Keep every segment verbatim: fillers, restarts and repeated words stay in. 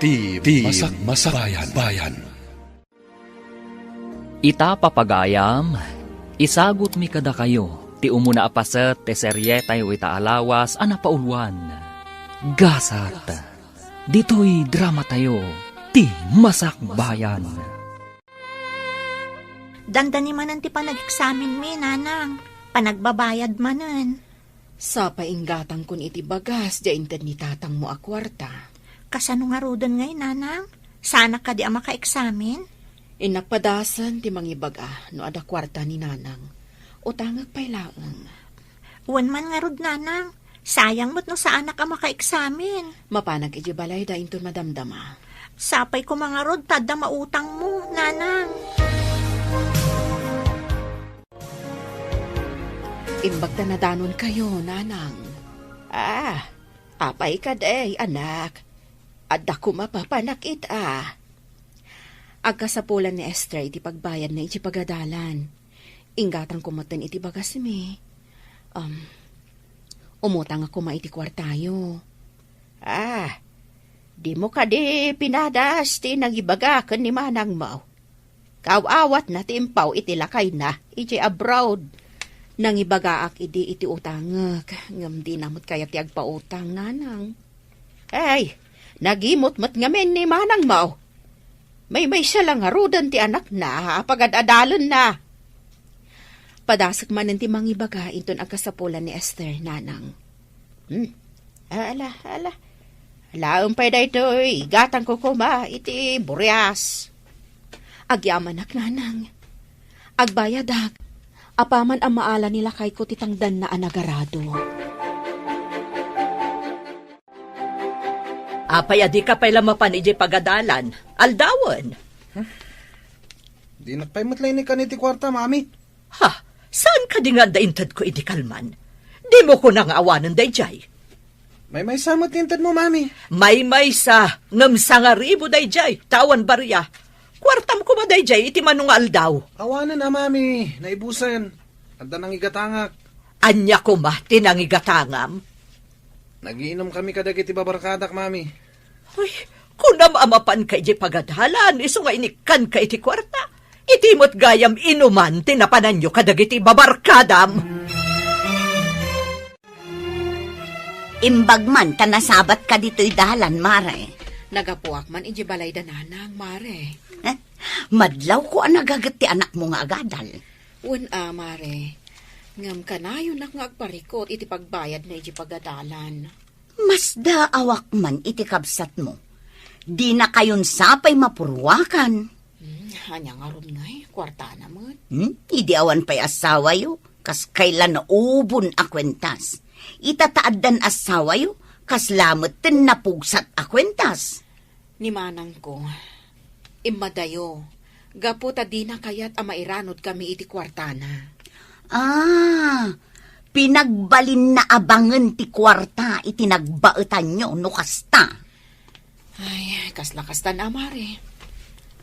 Ti, ti Masak-, Masakbayan. Bayan. Ita, papagayam, isagutmi kadakayo ti umuna a paset ti serietayo ita a lawas a napauluan, Gasat. Ditoy dramatayo, ti Masakbayan. Dandani manen ti panag-examinmi, nanang. Panagbabayad manen. Sapay inggatangkon iti bagas, diay inted ni tatangmo a kuarta. Kasano ngaruden ngay, nanang? Saanak kadi a maka-examine? Innak padasen ti mangibaga no adda kuarta ni nanang. Utangek pay laeng. Wen man ngarud, nanang. Sayang met no saanak a maka-examine. Mapanak iti balayda inton madamdama. Sapay koma ngarud ta adda mautangmo, nanang. Imbag ta nadanonkayo, nanang. Ah, apay kadi, anak? Adda koma papanak ita. Agkasapulan ni Esther iti pagbayadna iti pagadalan. Inggatangko metten iti bagasmi. Um, umutangak koma iti kuartayo. Ah, dimo kadi pinadas ti nangibaga ken ni manangmo? Kaaw-awatna ti impaw iti lakayna iti abroad. Nangibagaak idi iti utangek, ngem dina met kayat ti agpautang, nanang. Ay, nagimot met ngamin ni manangmo. Maymaysa la ngaruden ti anakna a pagad-adalenna. Padasek manen ti mangibaga inton agkasapulan ni Esther, nanang. Hmm. Ala, ala. Alaem pay daytoy, igatangko koma iti burias. Agyamanak, nanang. Agbayadak. Apaman a maala ni lakayko ti tangdanna a nagarado. Apay a dika pay la mapan idiay pagadalan? Aldawen. Dinak pay met la inikkan iti kuarta, Mami. Ha? Saan kadi nga adda intedko idi kalman? Dimo kuna nga awanen daydiay? Maymaysa met ti intedmo, Mami. Maymaysa, ngem sangaribu daydiay, ta awan baria. Kuartam koma daydiay iti mano nga aldaw. Awanen a, Mami, naibusen. Adda nangigatangak. Ania koma ti nangigatangam? Nagiinomkami kadagiti babarkadak, Mami. Ay, kunam a mapanka idiay pagadalan, isu nga inikkanka iti kuarta. Iti met gayam inuman ti napananyo kadagiti babarkadam. Imbag man ta nasabatka ditoy dalan, Mare. Nagapuak man idiay balayda nanang, Mare. Eh, madlawko a nagaget ti anakmo nga agadal. Wen a, Mare. Ngem kanayonak nga agparikut iti pagbayadna idiay pagadalan. Masdaawak man iti kabsatmo. Dinakayon sapay mapurruakan. Hmm, ania ngarud ngay, kuartana met. Hmm? Idi awan pay assawayo, kas kayla naubon a kuentas. Ita ta addan assawayo, kasla metten napugsat a kuentas. Ni manangko, immadayo, gapu ta dina kayat a mairanudkami iti kuartana. Ah, pinagbalinna a bangen ti kuarta iti nagbaetanyo no kasta. Ay, kasla kastan a, Mare.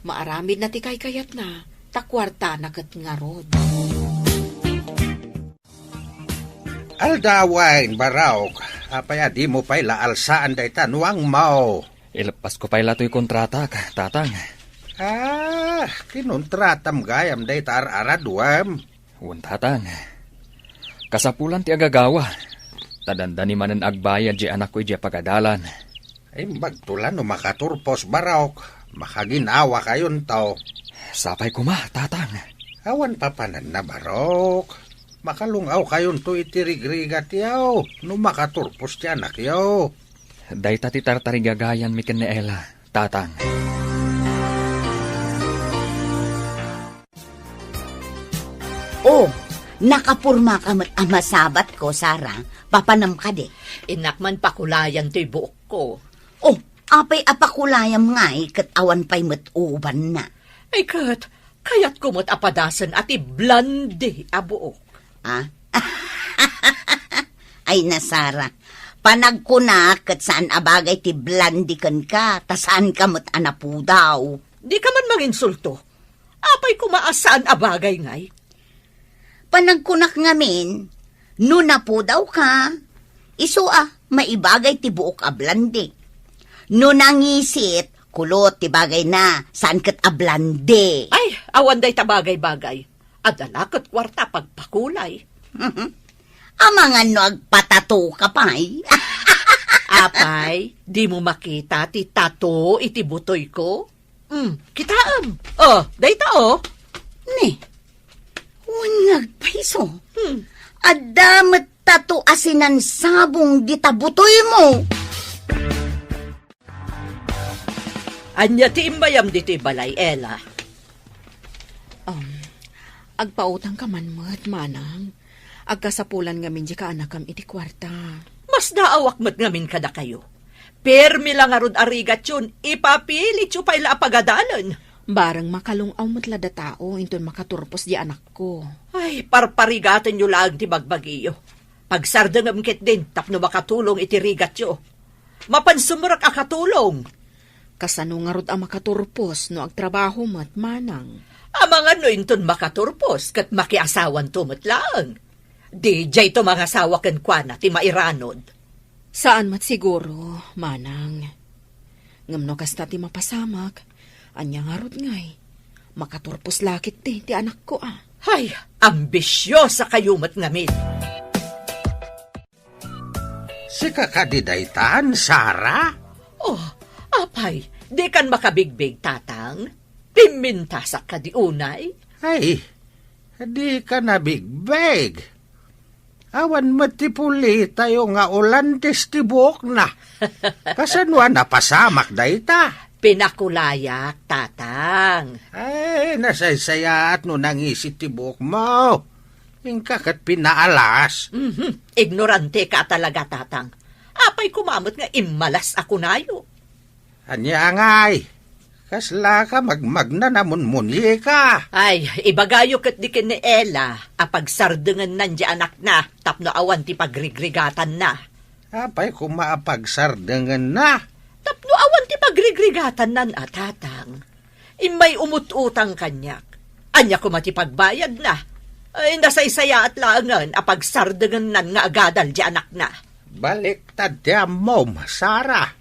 Maaramidna ti kaykayatna, ta kuartana ket ngarud. Aldawen, Barok. Apay a dimo pay la alsaan dayta nuangmo? Ileppasko pay la toy kontratak, Tatang. Ah, kinontratam gayam dayta ar-araduem? Wen, Tatang. Kasapulan ti agagawa, ta dandani manen agbayad diay anakko idiay pagadalan. Imbagto la no makaturpos, Barok. Makaginawakayonto. Sapay koma, Tatang. Awan papananna, Barok. Makalung-awkayonto iti rigrigatyo no makaturpos ti anakyo. Dayta ti tartarigagayanmi ken ni Ella, Tatang. Oh, nakapurmaka met a masabatko, Sara. Papanam kadi? Innak man pakulayan toy buokko. Oh, apay a pakulayam ngay ket awan pay met ubanna? Ay ket, kayatko met a padasen a ti blonde a buok. Ah? Ay na, Sara. Panagkunak ket saan a bagay ti blonde kenka, ta saanka met a napudaw. Dika man manginsulto. Apay koma a saan a bagay ngay? Panagkunak ngamin, no napudawka, isu a maibagay ti buok a blonde. No nangisit, kulot ti bagayna, saan ket a blande. Ay, awan dayta bagay-bagay. Adda la ket kuarta pagpakulay. Amangan no agpatato ka pay. Apay, dimo makita ti tato iti butoyko? Hmm, kitaem. Oh, dayta, oh. Ni, wen nga agpayso. Hmm. Adda met tato a sinansabong dita butoymo. Ania ti immayam ditoy balay, Ella? Um, agpautangka man met, manang. Agkasapulan ngamin diay kaanakam iti kuarta. Masdaawak met ngamin kadakayo. Permi la ngarud a rigatyon, ipapilityo pay la a pagadalen. Bareng makalung-aw met la datao inton makaturpos diay anakko. Ay, parparigatenyo laeng ti bagbagiyo. Pagsardengem ketdin tapno makatulong iti rigatyo. Mapan sumrek a katulong. Kasano ngarud a makaturpos no agtrabaho met, manang? Amangan no inton makaturpos ket makiasawanto met laeng. Diayto mangasawa kenkuana ti mairanod. Saan met siguro, manang. Ngem no kasta ti mapasamak, ania ngarud ngay? Makaturpos la ketdi ti anakko a. Hay, ambisiosa kayo met ngamin. Sika kadi daytan, Sara? Oh, apay, dikan makabigbig, Tatang? Pimmintasak kadi unay? Ay, dika nabigbig. Awan met ti pulitayo nga Olandes ti buokna. Kasano a napasamak dayta? Pinakulayak, Tatang. Ay, nasaysayaat no nangisit ti buokmo. Inka ket pinaalas. Mhm. Ignorante ka talaga, Tatang. Apay koma met nga immalas a kunayo? Ania ngay? Kasla ka magmagna a munmunika? Ay, ibagayo ketdi ken ni Ella a pagsardengennan diay anakna tapno awan ti pagrigrigatanna. Apay koma a pagsardengenna? Tapno awan ti pagrigrigatannan a, Tatang. Immay umut-utang kaniak. Ania koma ti pagbayadna? Ay, nasaysayaat laengen a pagsardengennan nga agadal diay anakna. Baliktad ti ammom, Sara.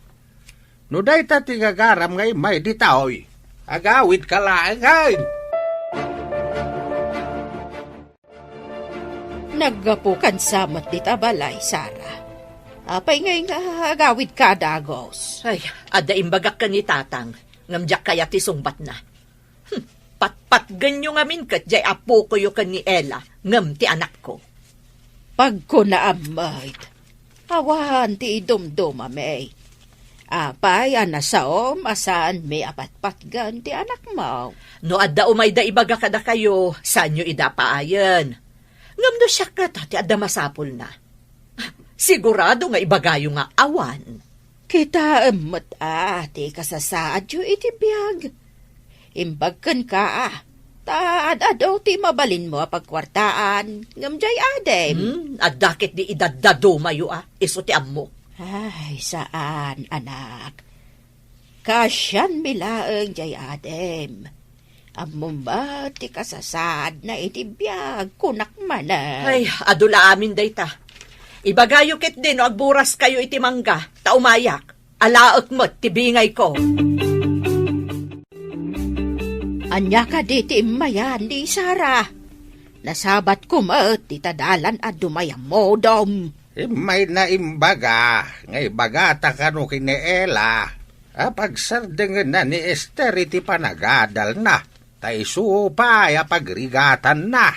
No dayta ti gagaram nga immay ditoy, agawidka laengen. Naggapu kansa met dita balay, Sara. Apay ngay nga agawidka a dagus? Ay, adda imbagak ken ni Tatang, ngem diak kayat ti sungbatna. Hmm, patpatgenyo ngamin ket diay apokoyo ken ni Ella, ngem ti anakko. Pagkunaam met, awan ti idumdumami. Apay a nasaom a saanmi a patpatgen ti anakmo? No adda umayda ibaga kadakayo, saanyo ida paayen. Ngem no siak ngata ti adda masapulna, sigurado nga ibagayo nga awan. Kitaem met a ti kasasaadyo iti biag. Imbag kenka a, ta ad-adu ti mabalinmo a pagkuartaan, ngem diay adim. Hmm, adda ketdi idaddadumayo a, isu ti ammok. Ay, saan, anak. Kaasianmi laeng diay adim. Ammom met ti kasasaadna iti biag, kunak manen. Ay, adu la amin dayta. Ibagayo ketdi no agburas kayo iti mangga, ta umayak. Alaek met ti bingayko. Ania kadi ti immayan ni Sara? Nasabatko met dita dalan a dumay a modom. Immayna imbaga nga ibagata kano ken ni Ella a pagsardengenna ni Ester iti panagadalna, ta isu pay a pagrigatanna.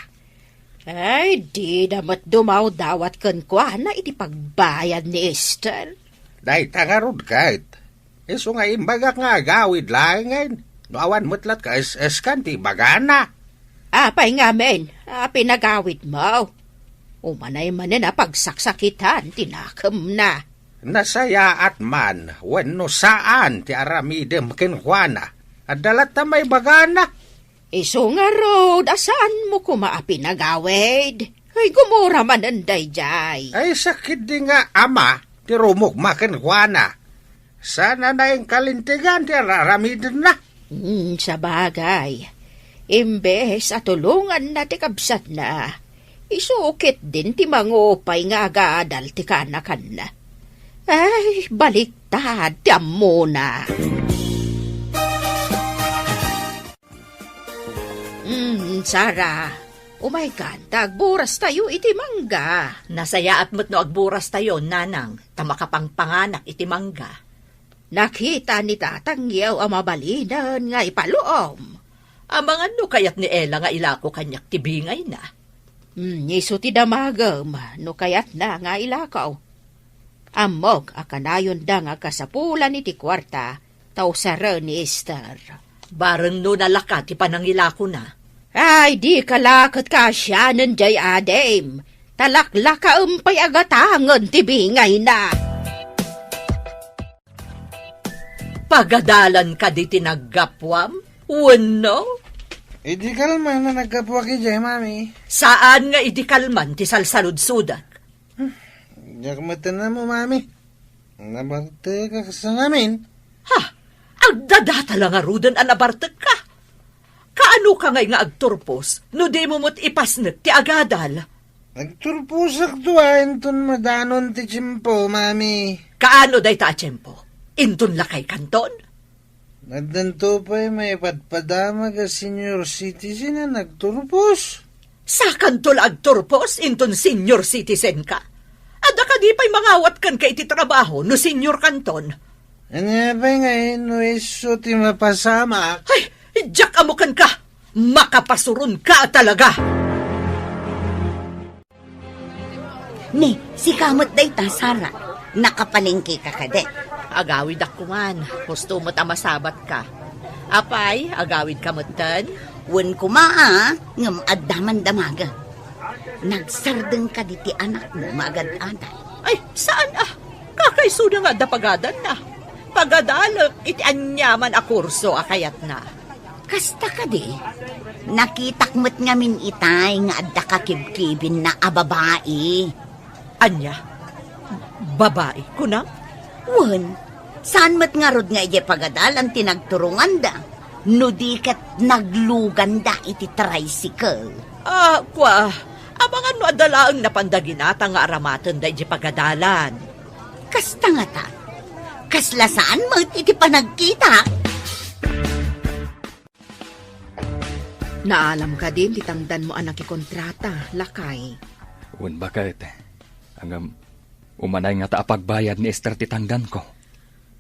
Ay, dida met dumawdawat kenkuana iti pagbayad ni Ester. Dayta ngarud ket, isu nga imbagak nga agawid laengen, no awan met lat kaes-eskan ti ibagana. Apay ngamin a pinagawidmo? Umanay manen a pagsaksakitan ti nakemna. Nasayaat man wenno saan ti aramidem kenkuana, adda latta maibagana. Isu ngarud a saanmo koma a pinagawid. Ay, gumura manen daydiay. Ay, sakit di nga ama ti rumukma kenkuana. Sana na inkalintegan ti ar-, aramidenna. Hmm, sabagay. Imbes a tulonganna ti kabsatna, isu ketdin ti mangupay nga agadal ti kaanakanna. Ay, baliktad ti ammona. Mm, Sara, umaykan ta agburas tayo iti mangga. Nasayaat met no agburas tayo, nanang, ta makapangpanganak iti mangga. Nakita ni tatangyo a mabalinen nga ipaluom. Amangan no kayat ni Ella nga ilako kaniak ti bingayna. Hmm, isu ti damagem no kayatna nga ilako. Ammok a kanayonda nga kasapulan iti kuarta ta usaren ni Esther. Bareng no nalaka ti panangilakona. Ay, di ka la ket kaasianen jay adim. Talaklakaem pay a gatangen ti bingayna. Pagadalan kadi ti naggapuam? Wenno? Idi kalman a naggapuak idiay, Mami. Saan nga idi kalman ti salsaludsodak? Diak met ammo, Mami. Nabartekak sa ngamin. Ha? Agdadata la ngaruden a nabartekka? Kaano ka ngay nga agturpos no dimo met ipasnek ti agadal? Nagturposak tua inton madanon ti tiempo, Mami. Kaano dayta a tiempo? Inton lakay kanton? Addanto pay maipadpadamag a senior citizen a nagturpos. Sakanto la agturpos inton senior citizen ka? Adda kadi pay mangawat kenka iti trabaho no senior kanton? Ania pay ngay no isu ti mapasamak? Ay, diak ammo kenka! Makapasuron ka talaga! Ni, sika met dayta, Sara. Nakapalengke ka kadi? Agawidak koman. Husto met a masabat ka. Apay, agawid ka metten? Wen koma, a, ngem adda man damagem. Nagsardeng kadi ti anakmo nga agad-adal? Ay, saan a? Kakaisuna nga adda pagadanna. Pagadalek iti aniaman a kurso a kayatna. Kasta kadi, nakitak met ngamin itay nga adda kakibkibinna a babai. Ania? Babai, kunam? Wen, saan met ngarud nga idiay pagadalan ti nagturonganda, no di ket nagluganda iti tricycle? Ah, kua, amangan no adda laeng napanda ginatang nga aramatenda idiay pagadalan. Kasta ngata, kasla saan met iti panagkita? Naalam kadin ti tangdanmo a nakikontrata, lakay? Wen baket. Ngem, umanay ngata a pagbayad ni Esther ti tangdanko.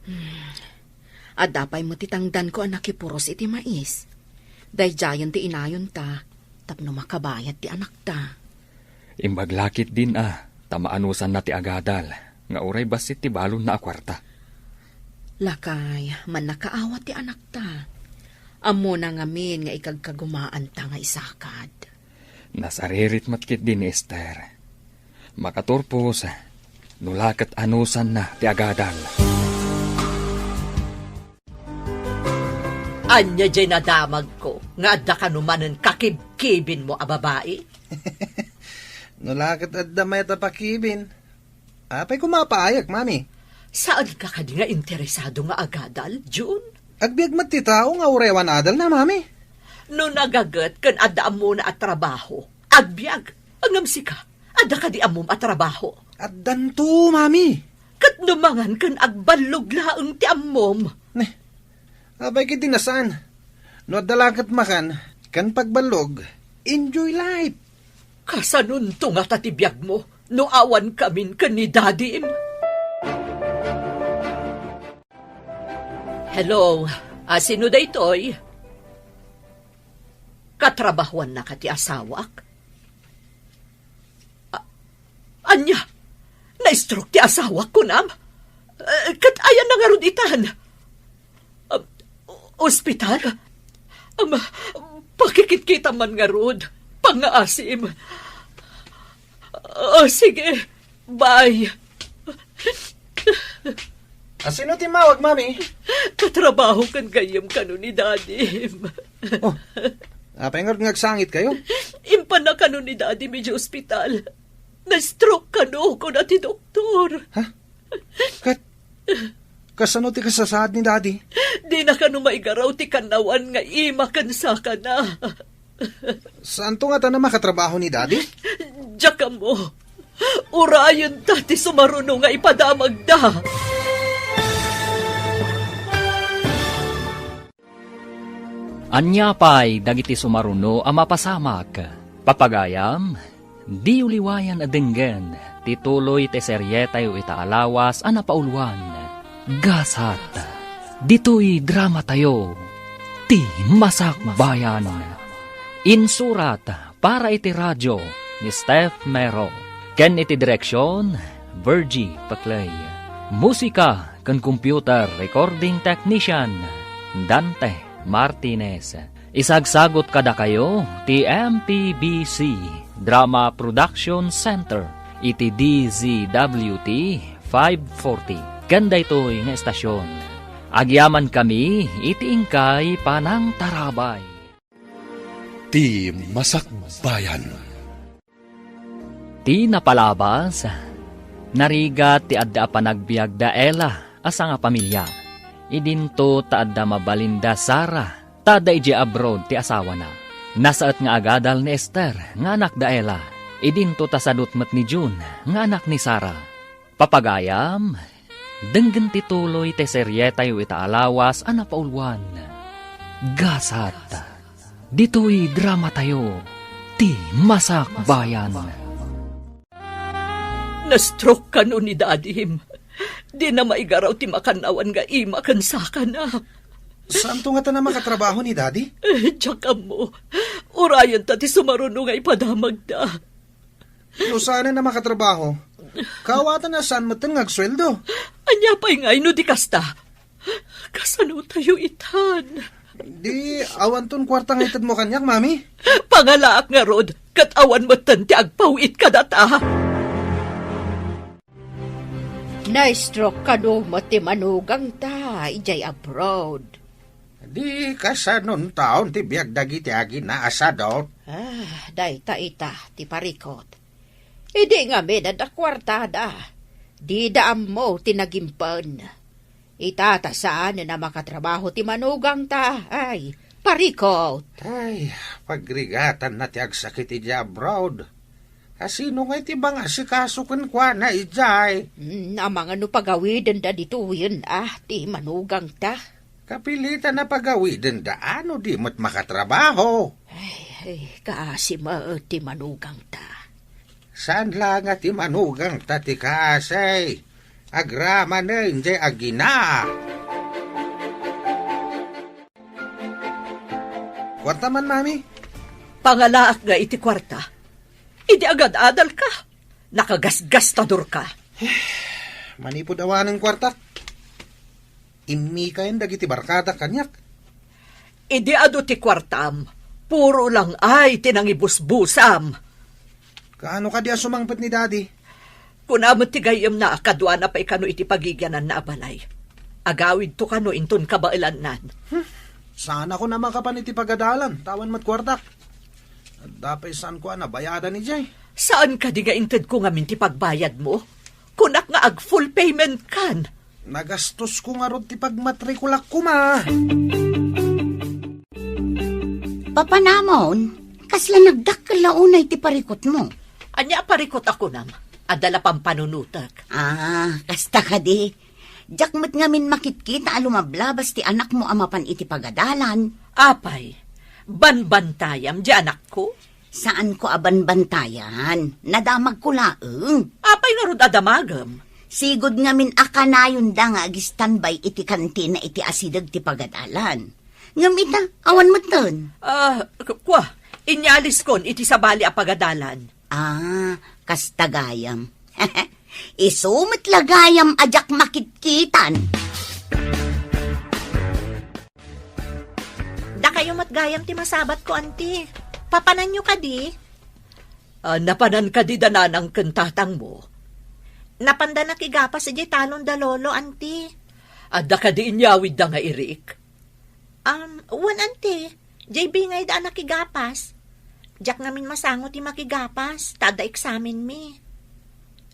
Hmm. Adda pay met ti tangdanko a nakipuros iti mais. Daydiayen ti inayonta tapno makabayad ti anakta. Imbag la ketdin a, ta maanosanna ti agadal, nga uray bassit ti balonna a kuarta. Lakay, mannakaawat ti anakta. Ammona ngamin nga ikagkagumaanta nga isakad. Nasaririt met ketdi ni Esther. Makaturpos, no la ket anosanna ti agadal. Ania diay nadamagko nga adda kano manen kakibkibinmo a babai? No la ket adda mayat a pakibin, apay koma a paayek, Mami? Saanka kadi nga interesado nga agadal, Jun? Agbiag met ti tao nga uray awan adalna, Mami. No nagaget ken adda ammona a trabaho, agbiag. Ngem sika, adda kadi ammom a trabaho? Addanto, Mami. Ket no mangan ken agballog laeng ti ammom? Neh, apay ketdi a saan? No adda la ket makan ken pagballog, enjoy life. Kasanonto ngata ti biagmo no awan kamin ken ni Dadim? Hello, a, sino daytoy? Katrabahuannaka ti asawak? A-, ania? Na-stroke ti asawak, kunam? Eh, ket ayanna ngarud itan? Ah, ospital? Am, pakikitkitam man ngarud. Pangngaasim. Ah, sige. Bye. A, sino ti immawag, Mami? Katrabaho ken gayyem kano ni Dadim. Oh, apay ngarud nga agsangitkayo? Impanna kano ni Dadim idiay ospital. Na-stroke kano, kuna ti doktor. Ha? Ket, kasano ti kasasaad ni Dadi? Dina kano maigaraw ti kannawan nga ima ken sakana. Saanto ngata a makatrabaho ni Dadi? Diak ammo. Urayenta ti sumaruno nga ipadamagda. Ania pay dagiti sumaruno a mapasamak? Papagayam, diyo liwayan a denggen ti tuloy ti serietayo ita a lawas a napauluan, Gasat. Ditoy dramatayo, Ti Masakbayan. Insurat para iti radio ni Steph Mero, ken iti direksion, Virgie Paclay. Musika ken computer recording technician, Dante Martinez. Isagsagut kadakayo ti M P B C Drama Production Center iti D Z W T five forty. Ken daytoy nga estasyon, agyamankami iti inkay panangtarabay. Ti Masakbayan. Ti napalabas, narigat ti adda a panagbiag da Ella a sangapamilia. Idinto ta adda mabalin da Sara, ta adda idiay abroad ti asawana. Nasaet nga agadal ni Esther nga anak da Ella. Idinto ta sadut met ni June nga anak ni Sara. Papagayam, denggen ti tuloy ti serietayo ita a lawas a napauluan, Gasat. Ditoy dramatayo, Ti Masakbayan. Na-stroke kano ni Dadim. Dina maigaraw ti makan-awan nga ima ken sakana. Saanto ngata a makatrabaho ni Daddy? Eh, diak ammo. Urayenta ti sumaruno nga ipadamagda. No saanen a makatrabaho, kaawatanna saan metten nga agsueldo. Ania pay ngay no di kasta? Kasano tayo itan? Di awanton kuarta nga itedmo kaniak, Mami? Pangalaak ngarud, ket awan metten ti agpaw-it kadata. Na-stroke kano met ti manugangta idiay abroad. Di kasanon taon ti biag dagiti agina a sadot? Ah, dayta ita ti parikut. Idi ngamin adda kuartada, dida ammo ti nagimpen. Ita ta saanen a makatrabaho ti manugangta, ay, parikut. Ay, pagrigatanna ti agsakit idiay abroad. Asino ngay ti mangasikaso kenkuana idiay? Mm, amangan no pagawidenda ditoyen, ah, ti manugangta. Kapilitan a pagawidenda no di met makatrabaho. Ay, ay, kaasi met ti manugangta. Saan la nga ti manugangta ti kaasi? Agramanen jay agina. Kuarta man, Mami? Pangalaak nga iti kuarta. Idi agad-adalka, nakagasgastadorka. Manipud awanen kuartak, immikayen dagiti barkadak kaniak. Idi adu ti kuartam, puro lang ay ti nangibusbusam. Kaano kadi a sumangpet ni Daddy? Kuna met ti gayyemna a kaduana pay kano iti pagigiananna a balay. Agawidto kano inton kabaelannan. Hmm. Saanakon a makapan iti pagadalan, ta awan met kuartak. Adda pay saanko a nabayadan idiay. Saan kadi nga intedko ngamin ti pagbayadmo? Kunak nga ag-full payment kan. Nagastosko ngarud ti pagmatrikulak koma. Papanamon, kasla nagdakkel la unay ti parikutmo? Ania a parikut a kunam? Adda la pampanunotek. Ah, kasta kadi. Diak met ngamin makitkita a lumablabas ti anakmo a mapan iti pagadalan. Apay, banbantayam di anakko? Saanko a banbantayan. Nadamagko laeng. Apay ngarud a damagem? Sigud ngamin a kanayonda nga ag-standby iti kantina iti asideg ti pagadalan. Ngem ita, awan metten. Ah, k-, kua, inyaliskon iti sabali a pagadalan. Ah, kasta gayam. Isu met la gayam a diak makitkitan. Dakayo met gayam ti masabatko, anti. Papananyo kadi? Ah, napanan kadi da nanang ken tatangmo? Napanda nakigapas idiay talon da lolo, anti. Adda kadi inyawidda nga irik? Um, wen, anti. Jay bingayda a nakigapas. Diak ngamin masango ti makigapas, ta adda eksamenmi.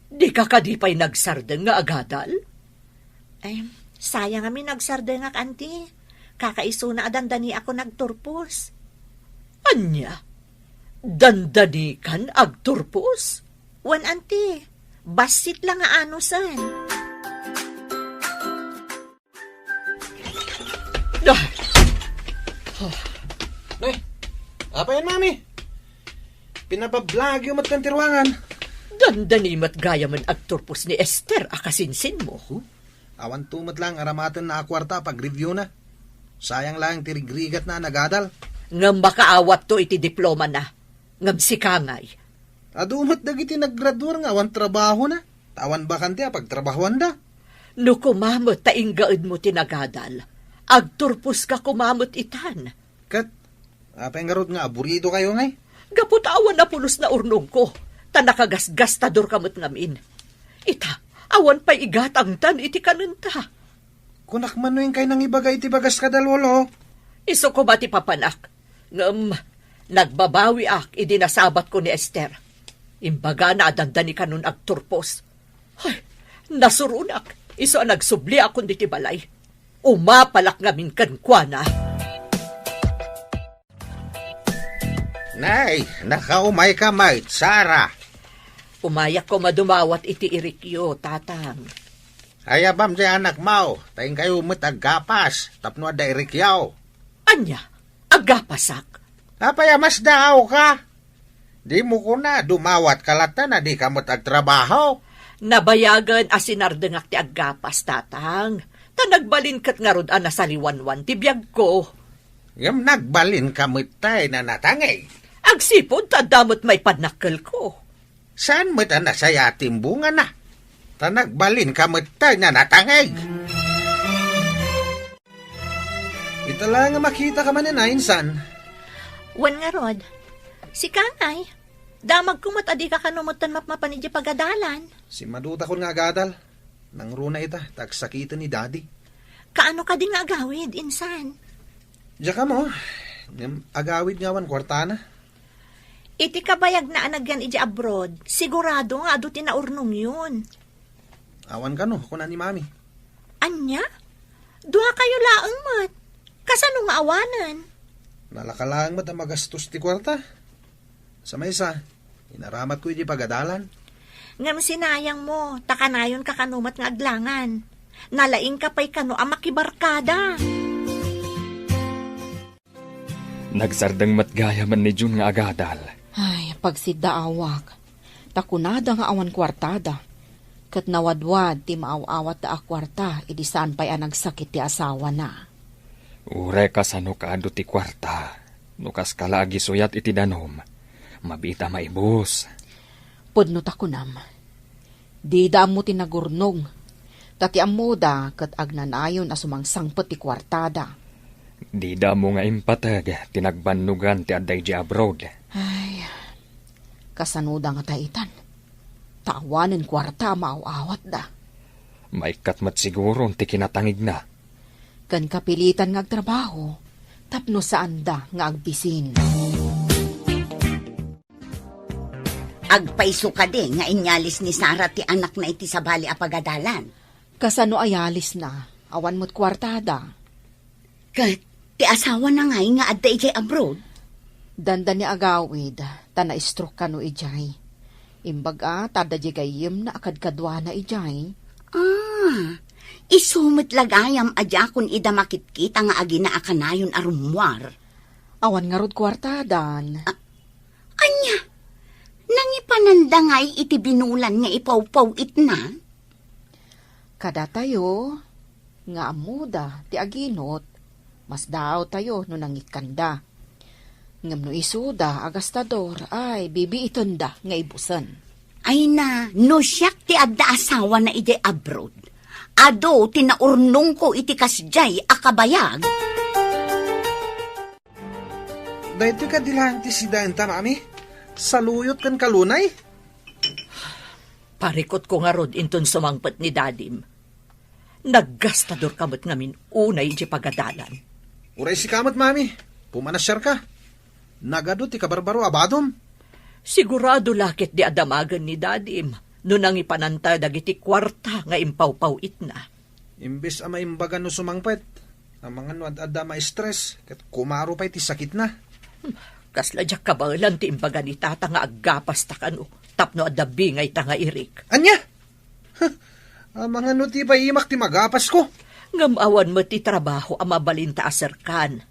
Dika kadi pay nagsardeng nga agadal? Ay, sayang a mi nagsardengak, anti. Kakaisuna a dandaniakon agturpos. Ania? Dandanikan agturpos? Wen, anti, bassit la nga anusen. Ah! Nay, apay, mami? Pinabablagyo met kan ti ruangan. Dandani met gayamen agturpos ni Esther a kasinsinmo. Huh? Awan to met lang aramatenna a kuarta a pag-review na. Sayang lang ti rigrigatna a nagadal. Ngem makaawatto iti diplomana. Ngem sika ngay? Adu met dagiti naggraduar nga awan trabahona, ta awan bakante a pagtrabahoanda. No koma met ta inggaedmo ti nagadal, agturposka koma met itan. Ket, apay ngarud nga aburidokayo ngay? Gapu ta awan a pulos naurnongko, ta nakagasgastadorka met ngamin. Ita, awan pay igatangtan iti kanenta. Kunak man no inkay nangibaga iti bagas kada lolo. Isu koma ti papanak. Ngem, nagbabawiak idi nasabatko ni Esther. Imbagana a dandani kanon agturpos. Ay, nasuronak. Isu a nagsubliakon diti balay. Umapalak ngamin kenkuana. Nay, nakaumayka met, Sara. Umayak koma dumawat iti irikyo, Tatang. Ayabam ti anakmo, ta inkayo met aggapas tapno adda irikyo. Ania? Aggapasak? Apay a masdaawka? Dimo kuna, dumawatka latta a dika met agtrabaho? Nabayagen a sinardengak ti aggapas, Tatang. Ta nagbalin ket ngarud a nasaliwanwan ti biagko. Ngem nagbalinka met tay nga natangig. Agsipud ta adda met maipadnakkelko. Saan met a nasayaat ti imbungana? Ta nagbalinka met tay nga natangig. Ita la nga makitaka manen a, insan. Wen ngarud, sika ngay, damagko met a dika kano metten mapmapan idiay pagadalan. Simmadutakon nga agadal. Nangruna ita, ta agsakiten ni Daddy. Kaano kadi nga agawid, insan? Diak ammo, ngem agawid nga awan kuartana. Iti kabayagna a nagyan idiay abroad, sigurado nga adu ti naurnongyon. Awan kano, kuna ni Mami. Ania? Duakayo laeng met. Kasano nga awanen? Nalaka laeng met a magastos ti kuarta. Sa maysa, inaramatko idiay pagadalan. Ngem sinayangmo, ta kanayonka kano met nga aglangan. Nalaingka pay kano a makibarkada. Nagsardeng met gayamen ni June nga agadal. Ay, pagsiddaawak. Ta kunada nga awan kuartada. Ket nawadwad ti maaw-awatda a kuarta idi saan pay a nagsakit ti asawana. Uray kasano kaadu ti kuarta, no kaska la agisuyat iti danum, mabiit a maibus. Pudno ta kunam, dida ammo ti nagurnong, ta ti ammoda ket agnanayon a sumangsangpet ti kuartada. Dida ammo nga impateg ti nagbannogan ti adda idiay abroad. Ay, kasanoda ngata itan? Ta awanen kuarta a maaw-awatda. Maikkat met siguron ti kinatangigna. Ken kapilitan nga agtrabaho tapno saanda nga agbisin. Agpayso kadi nga inyalis ni Sara ti anakna iti sabali a pagadalan? Kasano a yalisna? Awan met kuartada. Ket ti asawana ngay nga adda idiay abroad? Dandani agawid, ta na-stroke kano idiay. Imbag a, ta adda diay gayyemna a kadkaduana idiay. Ah, isu met la gayam a diakon ida makitkita nga agina a kanayon a rummuar. Awan ngarud kuartadan. Ah, ania? Nangipananda ngay iti binulan nga ipawpaw-itna? Kadatayo, nga ammoda ti aginot, masdaawtayo no nangikkanda. Ngem no isuda a gastador, ay, bibiitenda nga ibusen. Ay na, no siak ti adda asawana idiay abroad, adu ti naurnongko iti kasdiay a kabayag. Daytoy kadi laeng ti sidaenta, Mami? Saluyot ken kalunay? Parikutko ngarud inton sumangpet ni Dadim. Naggastadorka met ngamin unay idiay pagadalan. Uray sika met, Mami. Pumanasiarka. Nagadu ti kabarbaro a badom. Sigurado la ketdi a damagen ni Dadim no nangipananta dagiti kuarta nga impawpaw-itna. Imbes a maimbagan no sumangpet, amangan no ad-adda ma-stress, ket kumaro pay ti sakitna. Hmm, kasla diak kabaelan ti imbaga ni Tata nga aggapasta kano. tapno adda bingayta nga irik. Ania? Huh, amangan no ti paimak ti magapasko. Ngem awan met ti trabaho a mabalinta a serkan.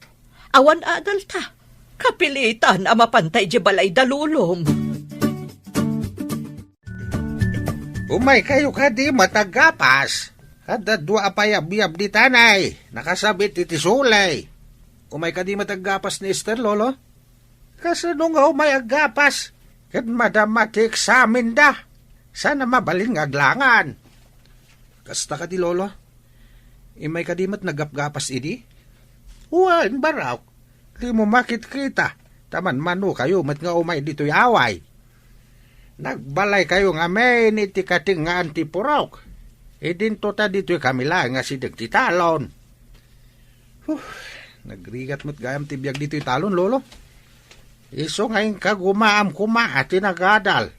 Awan adalta. Kapilitan a mapanta idiay balay da Lolom. Umaykayo kadi met aggapas. Adda dua a payabyab ditan ay nakasabit iti suley. Umay kadi met aggapas ni Esther, Lolo? Kasano nga umay aggapas ket madama ti eksamenda? Saan a mabalin nga aglangan? Kasta kadi, Lolo? Immay kadi met naggapgapas idi? Wen, barok, dimo makitkita, ta manmanokayo met nga umay ditoy away. Nagbalaykayo ngamin iti katengngaan ti purok. Idinto ta ditoy kami laeng nga sideg ti talon. Huh, nagrigat met gayam ti biag ditoy talon, Lolo. Isu nga inka gumaam koma ti nagadal.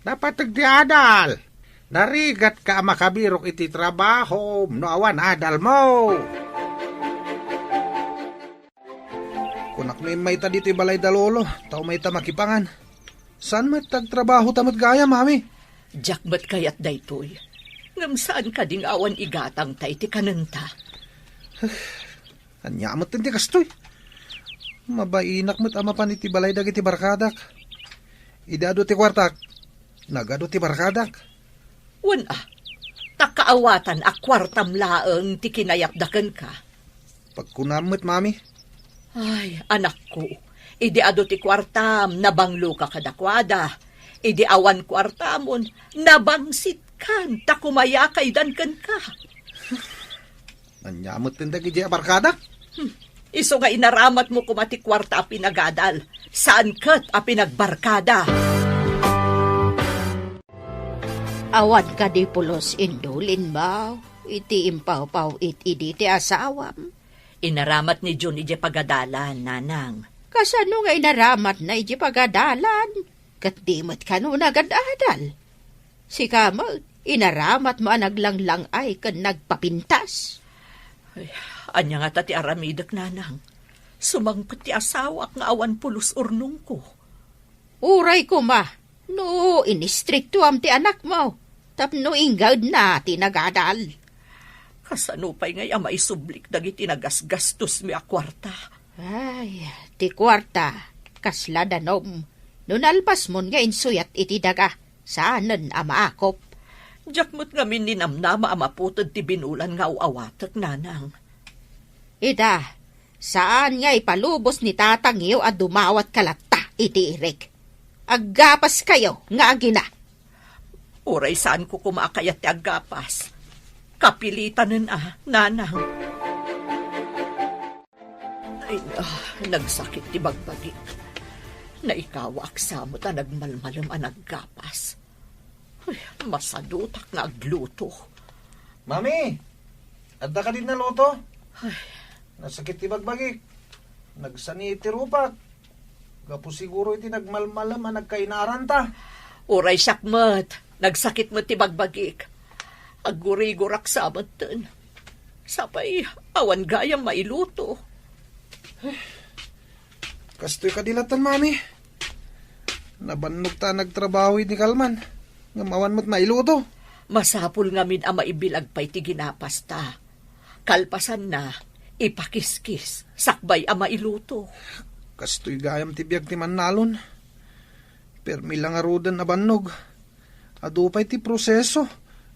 Napateg ti adal. Narigatka a makabirok iti trabahom no awan adalmo. Kunak no immayta ditoy balay da Lolo, ta umayta makipangan. Saan met ti agtrabahota met gayam, Mami? Diak met kayat daytoy. Ngem saan kadi nga awan igatangta iti kanenta? Ania met ti kastoy? Mabainak met a mapan iti balay dagiti barkadak. Idi adu ti kuartak, nagadu ti barkadak. Wen a, ta kaawatan a kuartam laeng ti kinayatda kenka. Pagkunam met, Mami. Ay, anakko, idi adu ti kuartam, nabangloka kadakuada. Idi awan kuartamon, nabangsitkan ta kumayakaydan kenka. Ania met ti dagiti a barkada? Hmm. Isu nga inaramatmo koma ti kuarta a pinagadal, saan ket a pinagbarkada. Awan kadi pulos indulinmo iti impawpaw-it idi ti asawam? Inaramat ni Jun idiay pagadalan, Nanang. Kasano nga inaramatna idiay pagadalan? Ket di met kano nagad-adal? Sika met, inaramatmo a naglanglang-ay ken nagpapintas. Ay, ania ngata ti aramidek, Nanang? Sumangpet ti asawak nga awan pulos urnongko. Uray koma, no inistriktuam ti anakmo, tapno inggaedna ti nagadal. Kasano pay ngay a maisublik dagiti nagasgastosmi a kuarta? Ay, ti kuarta, kasla danom. No nalpasmon nga insuyat iti daga, saanen a maakop. Diak met ngamin ninamnama a maputed ti binulan nga aw-awatek, Nanang. Ita, saan nga ipalubos ni tatangyo a dumawat ka latta iti irik. Aggapaskayo nga agina. Uray saanko koma a kayat ti aggapas. Kapilitanen a, Nanang. Ay, ah, nagsakit ti bagbagik. Naikawaak sa met a nagmalmalem a naggapas. Ay, masadutak nga agluto. Mami, adda kadi naluto? Ay. Nasakit ti bagbagik. Nagsani ti rupak. Gapu siguro iti nagmalmalem a nagkainaranta. Uray siak met, nagsakit met ti bagbagik. Aggurigurak sa metten. Sapay, awan gayam mailuto. Kastoy kadi latta, Mami. Nabannog ta nagtrabaho idi kalman, ngem awan met mailuto. Masapul ngamin a maibilag pay ti ginapasta. Kalpasanna, ipakiskis, sakbay a mailuto. Kastoy gayam ti biag ti mannalon. Permi la ngaruden a bannog. Adu pay ti proseso,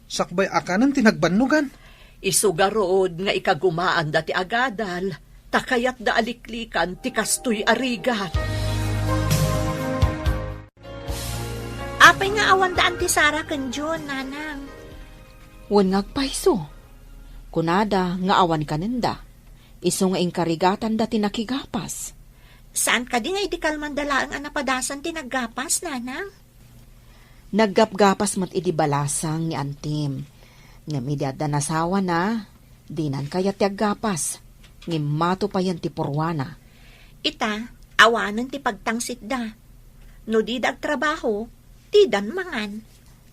sakbay a kanen ti nagbannogan. Isu garud nga ikagumaanda ti agadal, ta kayatda a liklikan ti kastoy a rigat. Apay nga awanda Auntie Sara ken Jun, Nanang? Wen nga agpayso. Kunada nga awan kanenda. Isu nga inkarigatanda ti nakigapas. Saan kadi nga idi kalmanda laeng a napadasan ti naggapas, Nanang? Naggapgapas met idi balasang ni Antim. Ngem idi adda nasawana, dinan kayat ti aggapas. Ngem matupayan ti purwana. Ita, awanen ti pagtangsitda. No dida agtrabaho, didan mangan.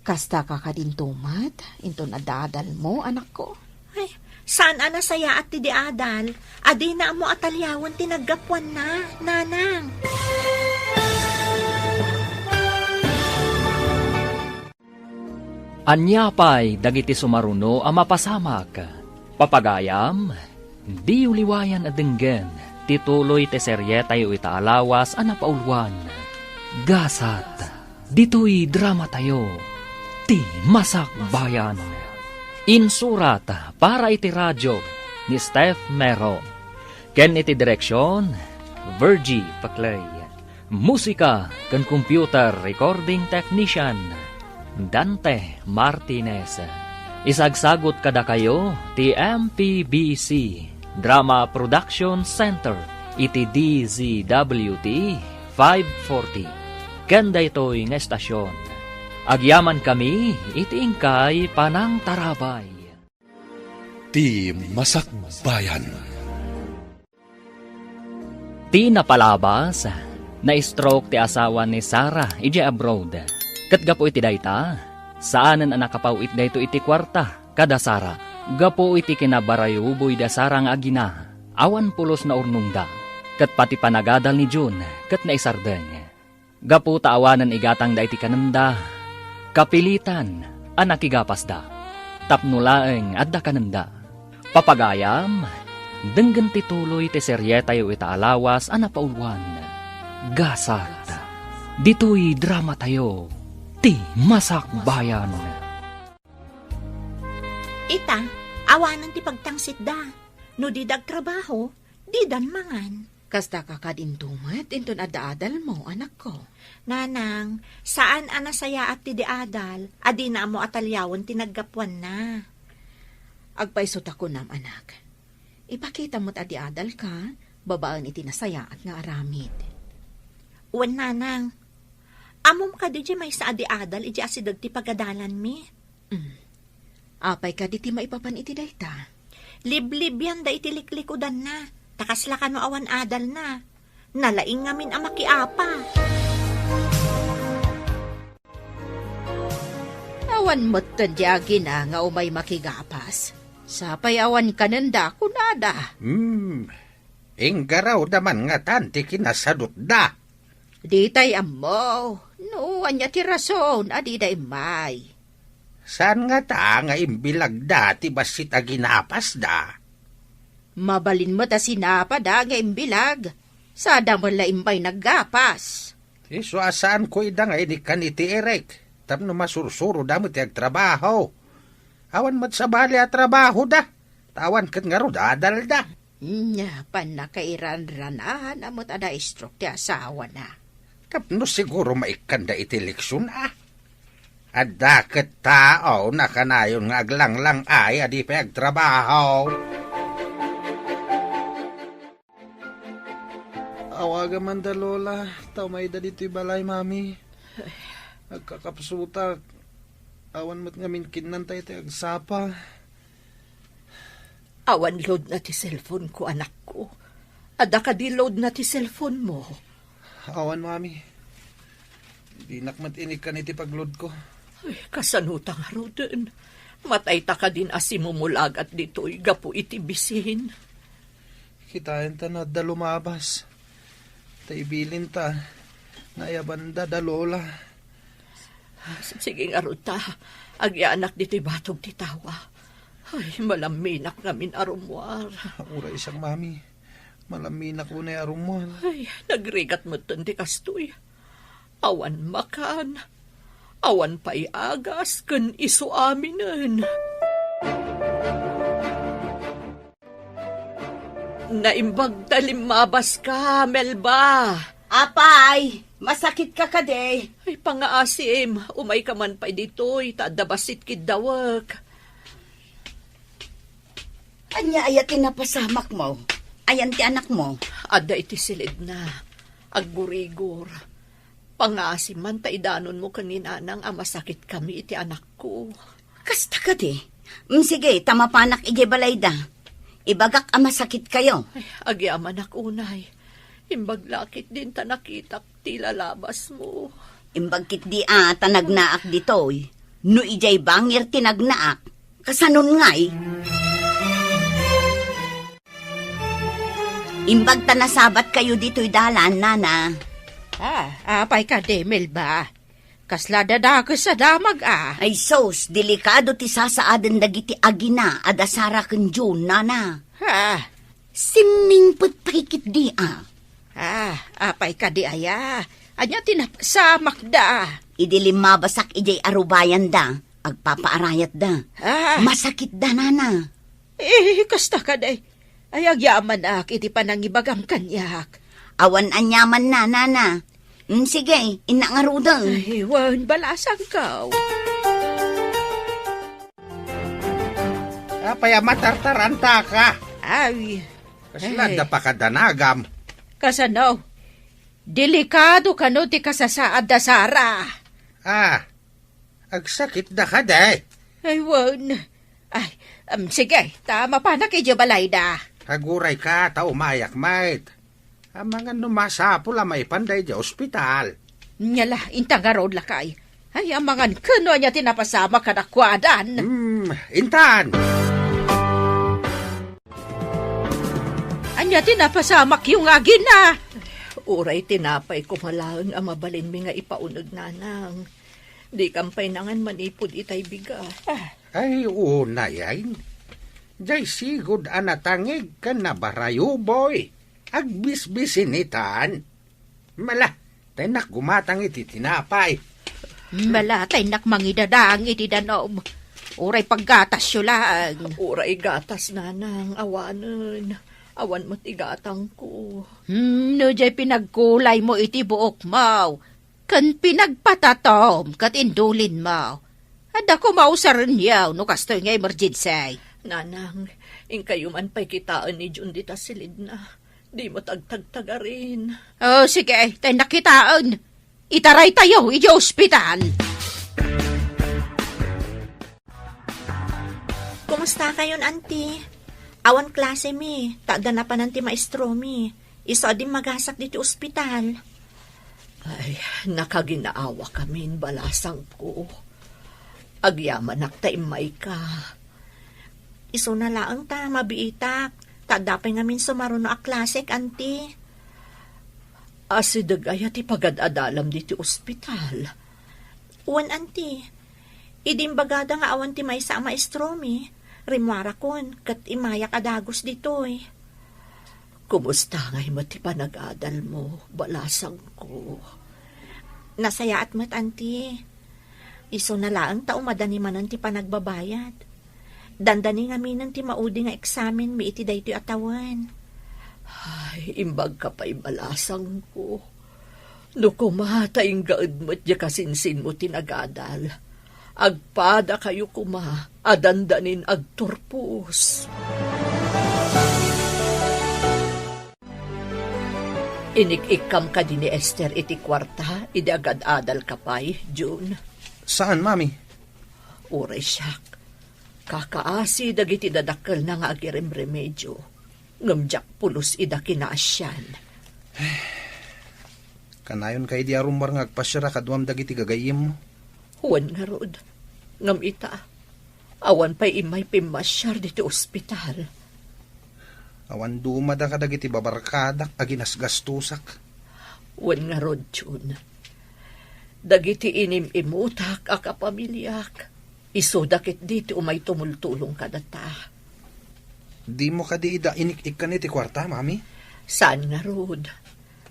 Kasta ka kadinto met, inton adda adalmo, anakko? Ay, saan a nasayaat ti di adal, a dina ammo a taliawen ti naggapuanna, Nanang. Ania pay dagiti sumaruno a mapasamak? Papagayam, diyo liwayan a denggen ti tuloy ti serietayo ita a lawas a napauluan. Gasat, ditoy dramatayo, Ti Masakbayan. Insurat para iti radio ni Steph Mero. Ken iti direksion, Virgie Paclay. Musika ken computer recording technician, Dante Martinez. Isagsagut kadakayo ti M P B C Drama Production Center iti D Z W T five forty. Ken daytoy nga estasion, agyamankami iti inkay panangtarabay. Ti Masakbayan. Ti napalabas, na-stroke ti asawa ni Sarah idiay abroad. Ket gapu iti dayta, saanen a nakapaw-it daytoy iti kuarta kada Sarah. Gapu iti kinabarayuboy da Sarah nga agina, awan pulos naurnongda. Ket pati panagadal ni June ket naisardeng. Gapu ta awanen igatangda iti kanenda, kapilitan a nakigapasda. Tapno laeng adda kanenda. Papagayam, denggen ti tuloy ti serietayo ita a lawas a napauluan. Gasat. Ditoy dramatayo, Ti Masakbayan. Ita, awanen ti pagtangsitda. No dida agtrabaho, didan mangan. Kasta ka kadinto met inton adda adalmo, anakko? Nanang, saan a nasayaat ti di adal, a dina ammo a taliawen ti naggapuanna. Agpayso ta kunam, anak. Ipakita met a di adalka, babaen iti nasayaat nga aramid. Wen, nanang. Ammom kadi diay maysa a di adal idiay asideg ti pagadalanmi? Mm. Apay kadi ti maipapan iti dayta? Liblibianda iti liklikudanna, ta kasla kano awan adalna. Nalaing ngamin a makiapa. Awan metten ti agina nga umay makigapas. Sapay awan kanenda, kunada. Hmm, inggarawda man ngatan ti kinasadutda. Ditay ammo, no ania ti rason a dida immay. Saan ngata nga imbilagda ti bassit a ginapasda? Mabalin met a sinapada nga imbilag, sada met la immay naggapas. Isu a saanko ida nga inikkan iti irek, tapno masursuroda met ti agtrabaho. Awan met sabali a trabahoda, ta awan ket ngarud adalda. Nia, pannakairanranahan a met a na-stroke ti asawana. Tapno siguro maikkanda iti leksion, a. Adda ket tao nakanayon nga aglanglang-ay a di pay agtrabaho. Awaga man da Lola, ta umayda ditoy balay, Mami. Agkakapsutak. Awan met ngamin kinnanta iti agsapa. Awan loadna ti cellphone ko, anakko. Adda kadi loadna ti cellphone mo? Awan, Mami. Dinak met inikkan iti pagload ko. Ay, kasano ta ngaruden? Matay ta kadin a simumulagat ditoy gapu iti bisin. Kitaen ta no adda lumabas. Ta ibilin ta, naayabanda da Lola. Sige ngarud ta, agyanak ditoy batog ti tawa. Ay, malamminak ngamin a rummuar. Uray siak, Mami. Malamminak unay a rummuar. Ay, nagrigat metten ti kastoy. Awan makan, awan pay agas ken isu aminen. Naimbag ta limmabaska, Melba. Apay, masakitka kadi? Ay, pangaasim, umayka man pay ditoy, ta adda bassit kiddawek. Ania aya ti napasamakmo? Ayan ti anakmo? Adda iti silidna. Aggurigor. Pangaasim man ta idanonmo ken ni Nanang a masakitkami iti anakko. Kasta kadi? Mm, sige, ta mapanak idiay balayda. Ibagak a masakitkayo. Ay, agyamanak unay. Imbag la ketdin ta nakitak ti lalabasmo. Imbag ketdi a ta nagnaak ditoy. No idiay bangir ti nagnaak, kasanon ngay? Imbag ta nasabatkayo ditoy dalan, Nana. Ah, apay kadi, Melba? Kasla dadakes a damag a. Ay sus, delikado ti sasaaden dagiti agina a da Sara ken Jun, nana. Ah. Simmingpet pay ketdi a. Ah, apay kadi aya? Ania ti napasamakda? Idi limmabasak idiay arubayanda, agpapaarayatda. Ah. Masakitda, nana. Eh, kasta kadi. Ay, agyamanak iti panangibagam kaniak. Awan aniamanna, nana. Mm, sige, innak ngaruden. Ay, wen, balasangko. Apay a matartarantaka? Ay. Kasla ay. Da pakadanagam. Kasano? Delikado kano ti kasasaad da Sara. Ah, agsakitda kadi? Ay, wen. Ay, em, sige, ta mapanak idiay balayda. Agurayka, ta umayak met. Amangan no masapul a maipanda idiay ospital. Nia la, inta ngarud, lakay. Ay, amangan ken no ania ti napasamak kadakuadan. Hmm, intan. Ania ti napasamakyo nga agina? Uray tinapay koma laeng a mabalinmi nga ipauneg, nanang. Dikam pay nangan manipud itay bigas. Ah. Ay, unay, ay. Jay sigud a natangig ken nabarayuboy. Agbisbisinitan. Mala, ta innak gumatang iti tinapay. Mala, ta innak mangidadang iti danum. Uray paggatasyo laeng. Uray gatas, nanang, awanen. Awan met igatangko. Hmm, no jay pinagkulaymo iti buokmo. Ken pinagpatatom ket indulinmo. Adda koma usarenyo no kastoy nga emergency. Nanang, inkayo man pay kitaen ni Jun dita silidna. Dimo tagtagtagarin. Oh, sige, ta innak kitaen. Itaraytayo idiay ospital. Kumusta kayon, Auntie? Awan klasemi, ta adda napanan ti maestromi. Isu a dimmagasak ditoy ospital. Ay, nakaginaawa kamin, balasangko. Agyamanak ta immayka. Isuna laeng ta mabiitak, ta adda pay ngamin sumaruno a klasek, Auntie. Asideg aya ti pagad-adalam ditoy ospital? Wen, Auntie. Idi imbagada nga awan ti maysa a maestromi, rimmuarakon ket immayak a dagus ditoy. Kumusta ngay met ti panagadalmo, balasangko? Nasayaat met, Auntie. Isuna laeng ta umadani manen ti panagbabayad. Dandani ngaminen ti maudi nga eksamenmi iti daytoy a tawen. Ay, imbagka pay, balasangko. No koma ta inggaed met diay kasinsinmo ti nagadal, agpadakayo koma a dandanin agturpos. Inik-ikkam kadi ni Esther iti kuarta idi agad-adalka pay, Jun? Saan, Mami? Uray siak. Kakaasi dagiti dadakkelna nga agiremremedio, ngem diak pulos ida kinaasian. Kanayonka idi a rummuar nga agpasiar a kaduam dagiti gagayyemmo? Wen ngarud. Ngem ita, awan pay immay pimmasiar ditoy ospital. Awan dumada kadagiti babarkadak a ginasgastosak. Wen ngarud, Jun. Dagiti inim-imutak a kapamiliak, isuda ketdi ti umay tumultulong kadata. Dimo kadi ida inik-ikkan iti kuarta, Mami? Saan ngarud.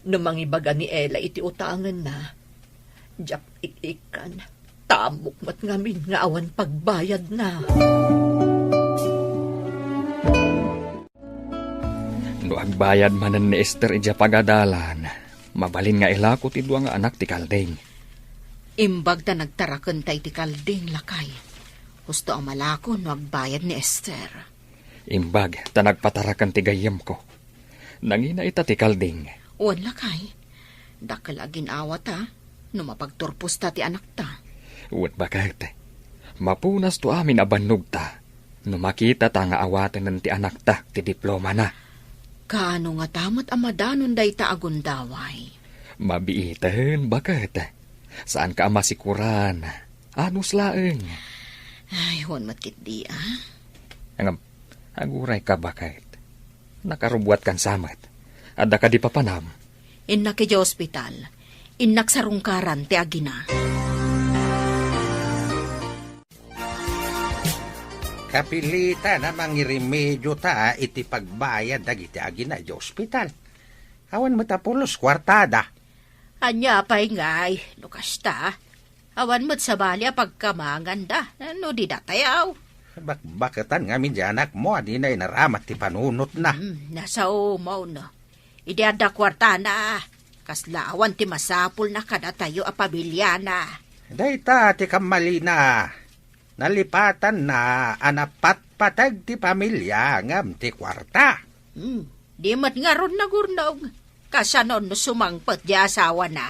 No mangibaga ni Ella iti utangenna, diak ik-ikkan. Ta ammok met ngamin nga awan pagbayadna. No agbayad manen ni Esther idiay pagadalan, mabalin nga ilako ti dua nga anak ti kalding. Imbag ta nagtarakenta iti kalding, lakay. Husto a malako no agbayad ni Esther. Imbag ta nagpataraken ti gayyemko. Nangina ita ti kalding. Wen, lakay. Dakkel a gin-awata no mapagturposta ti anakta. Wen, baket. Mapunasto amin a bannogta no makitata nga awatenen ti anakta ti diplomana. Kaano ngata met a madanon dayta a gundaway? Mabiiten, baket. Saanka a masikuran. Anus laeng. Ay, wen met ketdi, a. Ngem, agurayka, baket. Nakarubuatkan sa met. Adda kadi papanam? Innak idiay ospital. Innak sarungkaran ti agina. Kapilitan a mangiremedio ta iti pagbayad dagiti agina iti ospital. Awan met a pulos kuartada. Ania pay ngay, no kasta? Awan met sabali a pagkamanganda, no di datayaw. Bakbaketan ngamin di anakmo a dina inaramat ti panunotna. Hmm, nasaomon. Idi adda kuartana, kasla awan ti masapulna kadatayo a pamiliana. Dayta ti kammalina. Nalipatanna a napatpateg ti pamilia ngem ti kuarta. Hmm, di met ngarud nagurnog. Kasano no sumangpet di asawana?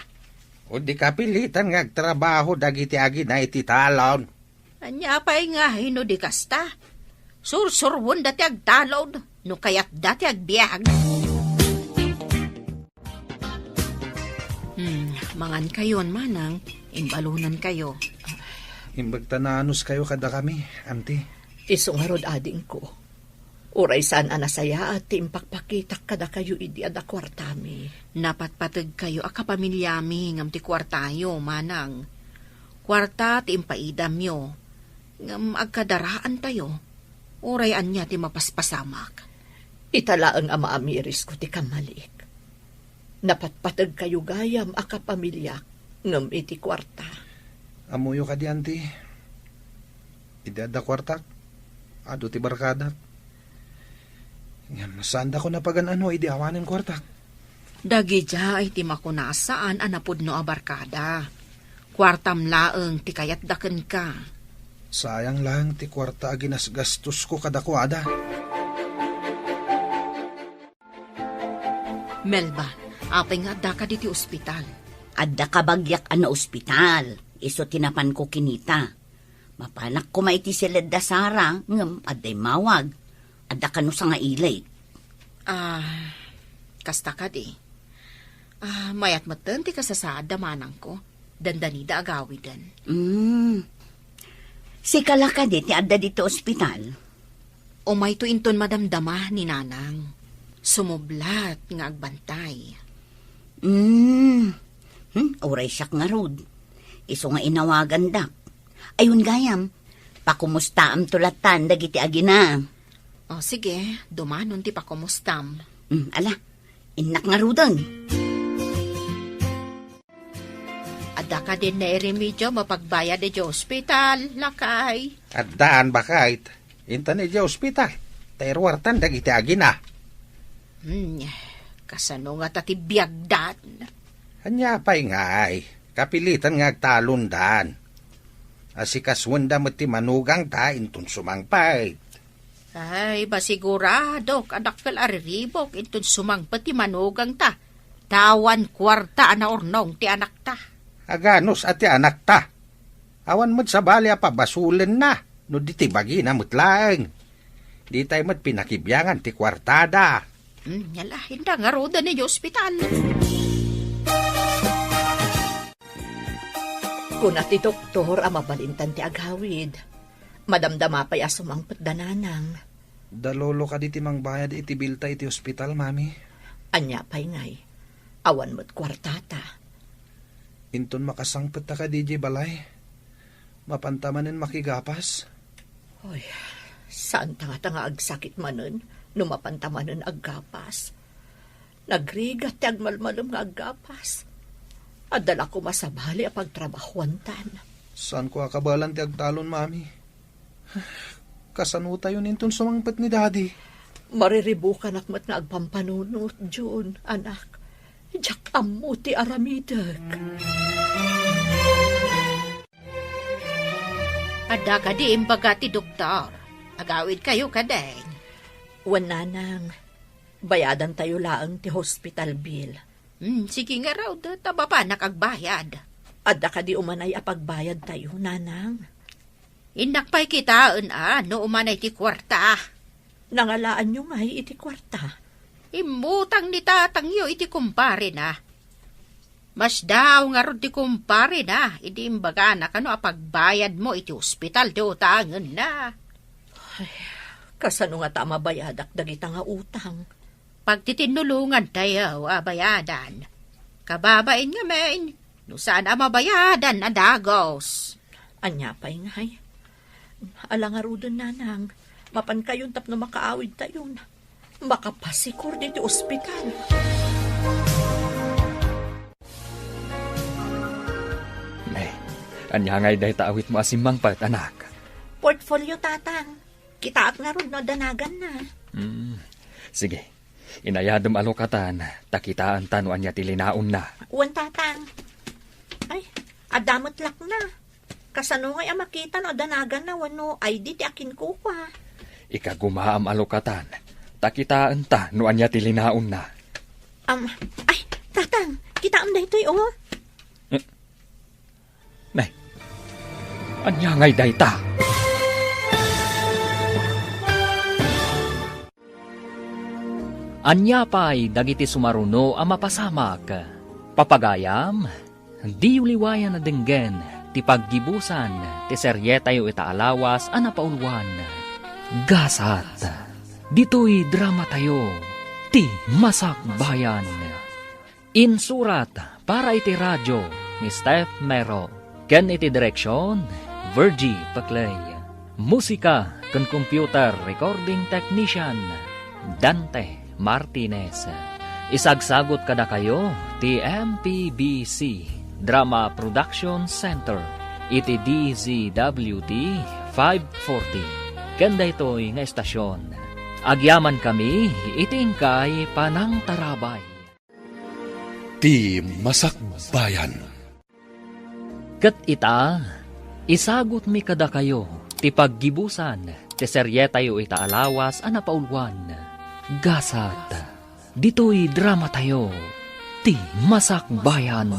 O di kapilitan nga agtrabaho dagiti agina iti talon. Ania pay nga no di kasta? Sursurwenda ti agtalon no kayatda ti agbiag. Hmm, mangan kayon, manang. Imbalunan kayo. Imbag ta naanus kayo kadakami, anti. Isu ngarud, adingko. Uray saan a nasayaat ti impakpakitak kadakayo idi adda kuartami. Napatpateg kayo a kapamilyami ngem ti kuartayo, manang. Kuarta ti impaidamyo, ngem agkadaraantayo. Uray ania ti mapaspasamak. Ita laeng a maamirisko ti kammaliek. Napatpateg kayo gayam a kapamiliak ngem iti kuarta. Ammoyo kadi, anti? Idi adda kuartak, adu ti barkadak. Ngem saandako napagan-ano idi awanen kuartak. Dagidiay ti makuna a saan a napudno a barkada. Kuartam laeng ti kayatda kenka. Sayang laeng ti kuarta a ginasgastosko kadakuada. Melba, apay nga addaka diti ospital? Adda kabagiak a naospital, isu ti napanko kinita. Mapanak koma iti siled da Sara, ngem adda immawag. Adda kano sangaileg. Ah, kasta kadi. Ah, mayat metten ti kasasaad da manangko. Dandanida agawiden. Mm. Sika la kadi ti adda dito ospital? Umayto inton madamdama ni Nanang. Sumublat nga agbantay. Mm. Hmm, uray siak ngarud. Isu nga inawagandak. Ayun gayam, pakumustaamto latan dagiti agina. O, sige, dumanon ti pakumustam. Mm, ala, innak ngaruden. Adda kadin nairemedio mapagbayad iti ospital, lakay? Addaan, baket. Intan iti ospital, ta iruartan dagiti agina. Hmm, kasano ngata ti biagdan? Ania pay ngay, kapilitan nga agtalondan. Asikasuenda met ti manugangta inton sumangpet. Ay, masiguradok a dakkel a riribuk inton sumangpet ti manugangta, ta awan kuarta a naurnong ti anakta. Aganus a ti anakta? Awan met sabali a pabasolenna no di ti bagina met laeng. Ditay met pinakibiangan ti kuartada. Hmm, yala, inda ngaruden iti ospital. Kuna ti doktor a mabalintan ti agawid. Madamdama pay a sumangpet da Nanang. Da Lolo kadi ti mangbayad iti bilta iti ospital, Mami? Ania pay ngay? Awan met kuartata. Inton makasangpet ta kadi idiay balay, mapanta manen makigapas? Oy, saanta ngata nga agsakit manen no mapanta manen aggapas. Nagrigat ti agmalmalem nga aggapas. Adda la koma sabali a pagtrabahuantan. Saanko a kabaelan ti agtalon, Mami. Kasano tayon inton sumangpet ni Daddy? Mariribukanak met nga agpampanunot, Jun, anak. Diak ammo ti aramidek. Adda kadi imbaga ti doktor? Agawid kayo, kadeng? Wen, Nanang. Bayadantayo laeng ti hospital bill. Hmm, sige ngarud, ta mapanak agbayad. Adda kadi umanay a pagbayadtayo, Nanang? Innak pay kitaen a no umanay ti kuarta. Nangalaanyo ngay iti kuarta? Immutang ni tatangyo iti kumparena. Masdaaw ngarud ti kumparena idi imbagana kano a pagbayadmo iti ospital ti utangenna. Ay, kasano ngata a mabayadak dagita nga utang? Pagtitinnulongantayo a bayadan. Kababain ngamin, no saan a mabayadan a dagus. Ania pay ngay? Ala ngaruden, nanang, mapankayon tapno makaawidtayon. Makapasikor ditoy ospital. Ne, ania ngay dayta awitmo a simmangpet, anak? Portfolio, tatang. Kitaak ngarud no adda naganna. Hmm. Sige. Inayadem a lukatan, ta kitaenta no ania ti linaonna. Wen, tatang. Ay, adda met lakna. Kasano ngay a makita no adda naganna wenno I D ti akinkukua? Ikagumaam a lukatan, ta kitaenta no ania ti linaonna. Am, ay, tatang, kitaem daytoy, oh. Eh, nay, ania ngay dayta? Ania pay dagiti sumaruno a mapasamak? Papagayam, diyo liwayan a denggen ti paggibusan ti serietayo ita a lawas a napauluan. Gasat, ditoy dramatayo, ti Masakbayan. Insurat para iti radio ni Steph Mero, ken iti direksyon, Virgie Paclay. Musika ken computer recording technician, Dante Martinez. Isagsagut kadakayo ti M P B C Drama Production Center iti D Z W T five forty. Ken daytoy nga estasyon, agyamankami iti inkay panangtarabay. Ti Masakbayan. Ket ita, isagutmi kadakayo ti paggibusan ti serietayo ita a lawas a napauluan. Gasat, ditoy dramatayo, ti Masakbayan.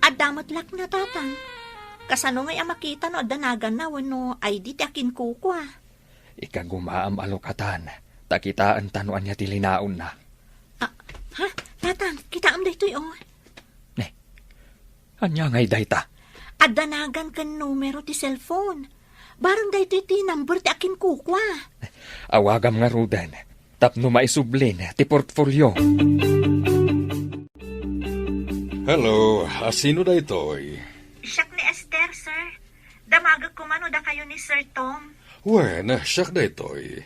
Adda met lakna, tatang. Kasano ngay a makita no adda naganna wenno I D ti akinkukua? Ikagumaam a lukatan, ta kitaenta no ania ti linaonna. Ah, ha? Tatang, kitaem daytoy, oh. Ne, ania ngay dayta? Adda nagan ken numero ti cellphone. Bareng daytoy ti number ti akinkukua. Awagam ngaruden, tapno maisublin ti portfolio. Hello, a sino daytoy? Siak ni Esther, sir. Damagek koma no dakayo ni Sir Tom. Wen, siak daytoy.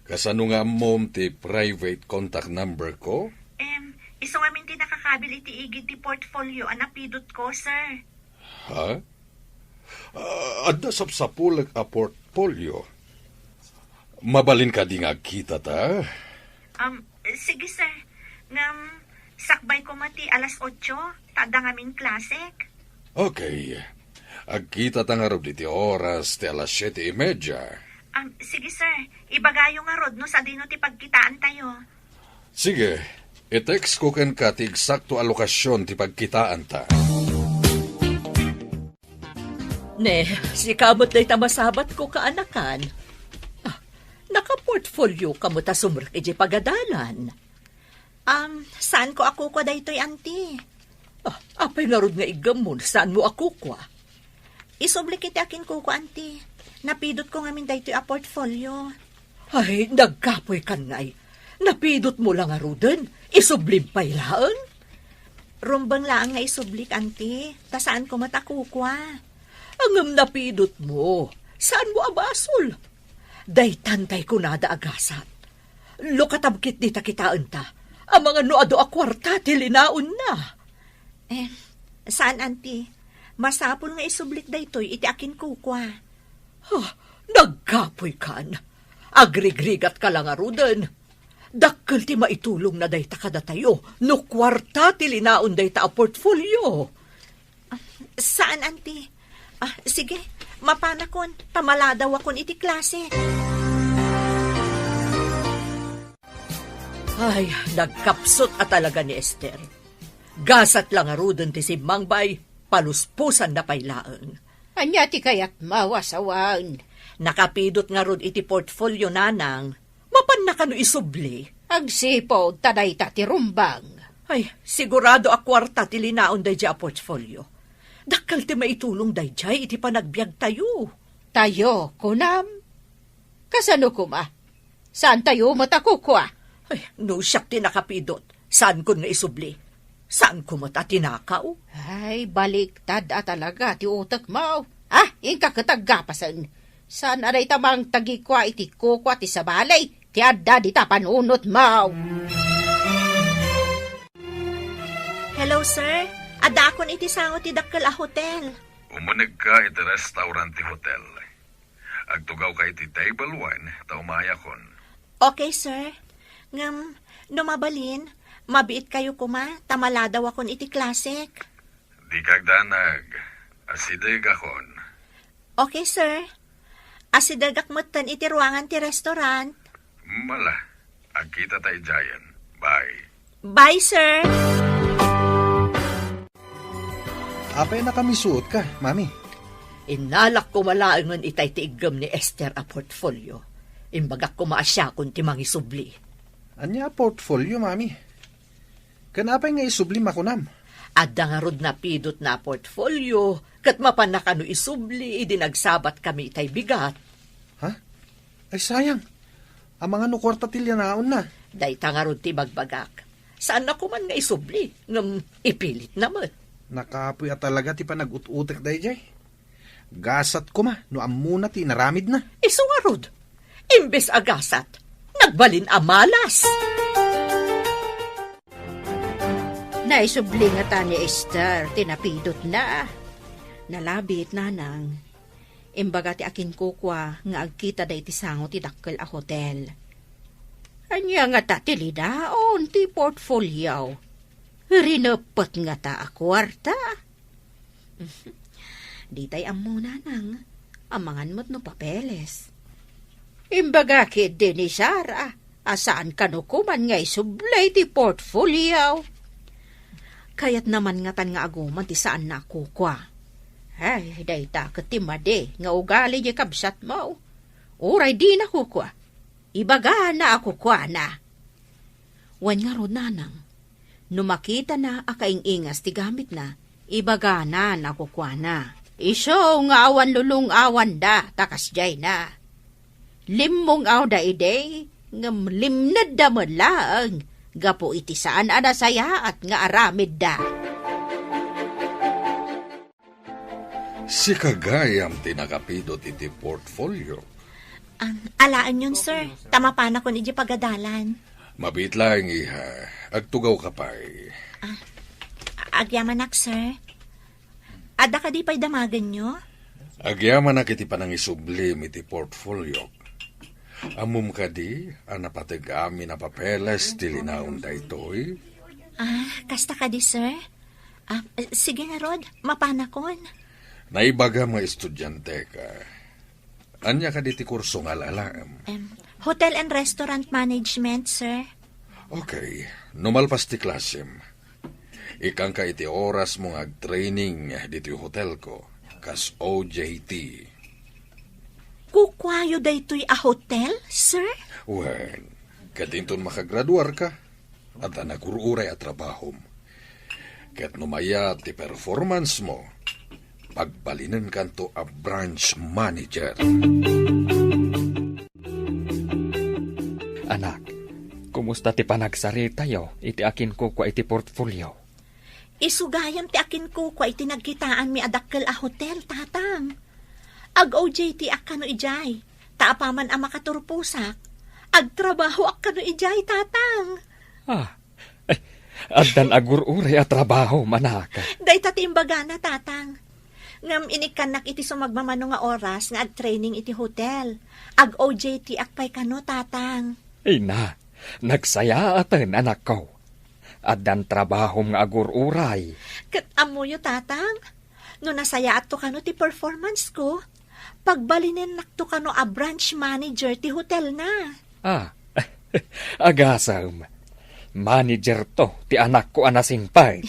Kasano nga ammom ti private contact number ko? Em, isu ngamin ti nakakabil iti igid ti portfolio a napidotko, sir. Ha? Ah, adda sapsapulek a portfolio. Mabalin kadi nga agkitata? Um, sige, sir. Ngem, sakbay koma ti alas otso, ta adda ngamin klasek. Okay. Agkitata ngarud iti oras ti alas siete y media. Um, sige, sir. Ibagayo ngarud no sadino ti pagkitaantayo. Sige. I-text ko kenka ti eksakto a lokasyon ti pagkitaanta. Ne, sika met dayta masabatko, kaanakan. Ah, nakaportfolio ka met a sumrek idiay pagadalan. Um, saanko a kukua daytoy, anti. Ah, apay ngarud nga iggammon, saanmo a kukua? Isublik iti akinkukua, anti. Napidotko ngamin daytoy a portfolio. Ay, nagkapuykan ngay. Napidotmo la ngaruden, isublim pay laeng. Rumbeng laeng nga isublik, anti, ta saanko met a kukua. Ngem napidotmo, saanmo a basol? Daytan tay kunada a gasat. Lukatam ketdi ta kitaenta, amangan no adu a kuarta ti linaonna. Eh, saan, anti. Masapul nga isublik daytoy iti akinkukua. Ah, nagkapuykan. Agrigrigatka la ngaruden. Dakkel ti maitulongna dayta kadatayo no kuarta ti linaon dayta a portfolio. Saan, anti. Ah, sige, mapanakon, ta maladawakon iti klase. Ay, nagkapsut a talaga ni Esther. Gasat la ngaruden ti simmangbay, palusposanna pay laeng. Ania ti kayatmo a sawen? Nakapidot ngarud iti portfolio, nanang. Mapanna kano isubli? Agsipud ta dayta ti rumbeng. Ay, sigurado a kuarta ti linaon daydiay a portfolio. Dakkel ti maitulong daydiay iti panagbiagtayo. Tayo, kunam? Kasano koma? Saantayo met a kukua? Ay, no siak ti nakapidot, saankon nga isubli. Saanko met a tinakaw. Ay, baliktad a talaga ti utekmo. Ah, inka ket aggapasen. Saan a dayta mangtagikua iti kukua ti sabali ti adda dita panunotmo. Hello, sir. Addaakon iti sango ti dakkel a hotel. Umunegka iti restaurant ti hotel. Agtugawka iti table one, ta umayakon. Okay, sir. Ngem, no mabalin, mabiitkayo koma, ta maladawakon iti klasek. Dika agdanag. Asidegakon. Okay, sir. Asidegak metten iti ruangan ti restaurant. Mala, agkitata idiayen. Bye. Bye, sir. Apay nakamisuotka, Mami? Innalak koma laengen itay ti iggem ni Esther a portfolio. Imbagak koma a siakon ti mangisubli. Ania a portfolio, Mami? Ken apay nga isublim a kunam? Adda ngarud napidotna a portfolio, ket mapanna kano isubli idi nagsabatkami itay bigat. Ha? Ay, sayang. Amangan no kuarta ti linaonna. Dayta ngarud ti ibagbagak. Saanna koman nga isubli, ngem ipilitna met. Nakapuy a talaga ti panag-ut-utek daydiay. Gasat koma no ammona ti inaramidna. Isu ngarud, imbes a gasat, nagbalin a malas. Naisubli ngata ni Esther ti napidotna. Nalabit, nanang. Imbaga ti akinkukua nga agkitada iti sango ti dakkel a hotel. Ania ngata ti linaon ti portfolio? Rineppet ngata a kuarta? Ditay ammo, nanang. Amangan met no papeles. Imbaga ketdi ni Sara a saan kano koman nga isubli ti portfolio. Kayatna man ngatan nga aguman ti saanna a kukua. Ay, dayta ket ti madi nga ugali diay kabsatmo. Uray dina kukua, ibagana a kukuana. Wen ngarud, nanang, no makitana a kaing-ingas ti gamitna, ibagana a kukuana. Isu nga awan lulung-awanda ta kasdiayna. Limmong-awda idi, ngem limnedda met laeng gapu iti saan a nasayaat nga aramidda. Sika gayam ti nakapidot iti portfolio. Am, alaenyon, sir. Ta mapanakon idiay pagadalan. Mabiit laeng, iha. Agtugawka pay. Ah, agyamanak, sir. Adda kadi pay damagenyo? Agyamanak iti panangisublim iti portfoliok. Ammom kadi a napateg amin a papeles ti linaon daytoy? Ah, kasta kadi, sir? Ah, sige ngarud, mapanakon. Naibagam nga estudianteka. Ania kadi ti kurso nga ala-alaem? Em, Hotel and Restaurant Management, sir. Okay. No malpas ti klasem, ikkanka iti orasmo nga agtraining ditoy hotelko, kas O J T. Kukuayo daytoy a hotel, sir? Wen, ket inton makagraduarka, adda nagur-uray a trabahom. Ket no mayat ti performance mo, pagbalinenkanto a branch manager. Anak, kumusta ti panagsaritayo iti akinkukua iti portfolio? Isu gayam ti akinkukua iti nagkitaanmi a dakkel a hotel, Tatang. Ag-O J T ak kano idiay, ta apaman a makaturposak, agtrabahoak kano idiay, Tatang. Ah, ay, addan agur-uray a trabaho, anak. Dayta ti imbagana, Tatang. Ngem inikkannak iti sumagmamano nga oras nga agtraining iti hotel. Ag-O J T ak pay kano, Tatang. Ay na, nagsayaaten, anakko. Addan trabahom nga agur-uray. Ket ammoyo, Tatang, no nasayaatto kano ti performance ko, pagbalinennakto kano a branch manager ti hotel na. Ah, agasem. Manager to ti anakko a nasingpet.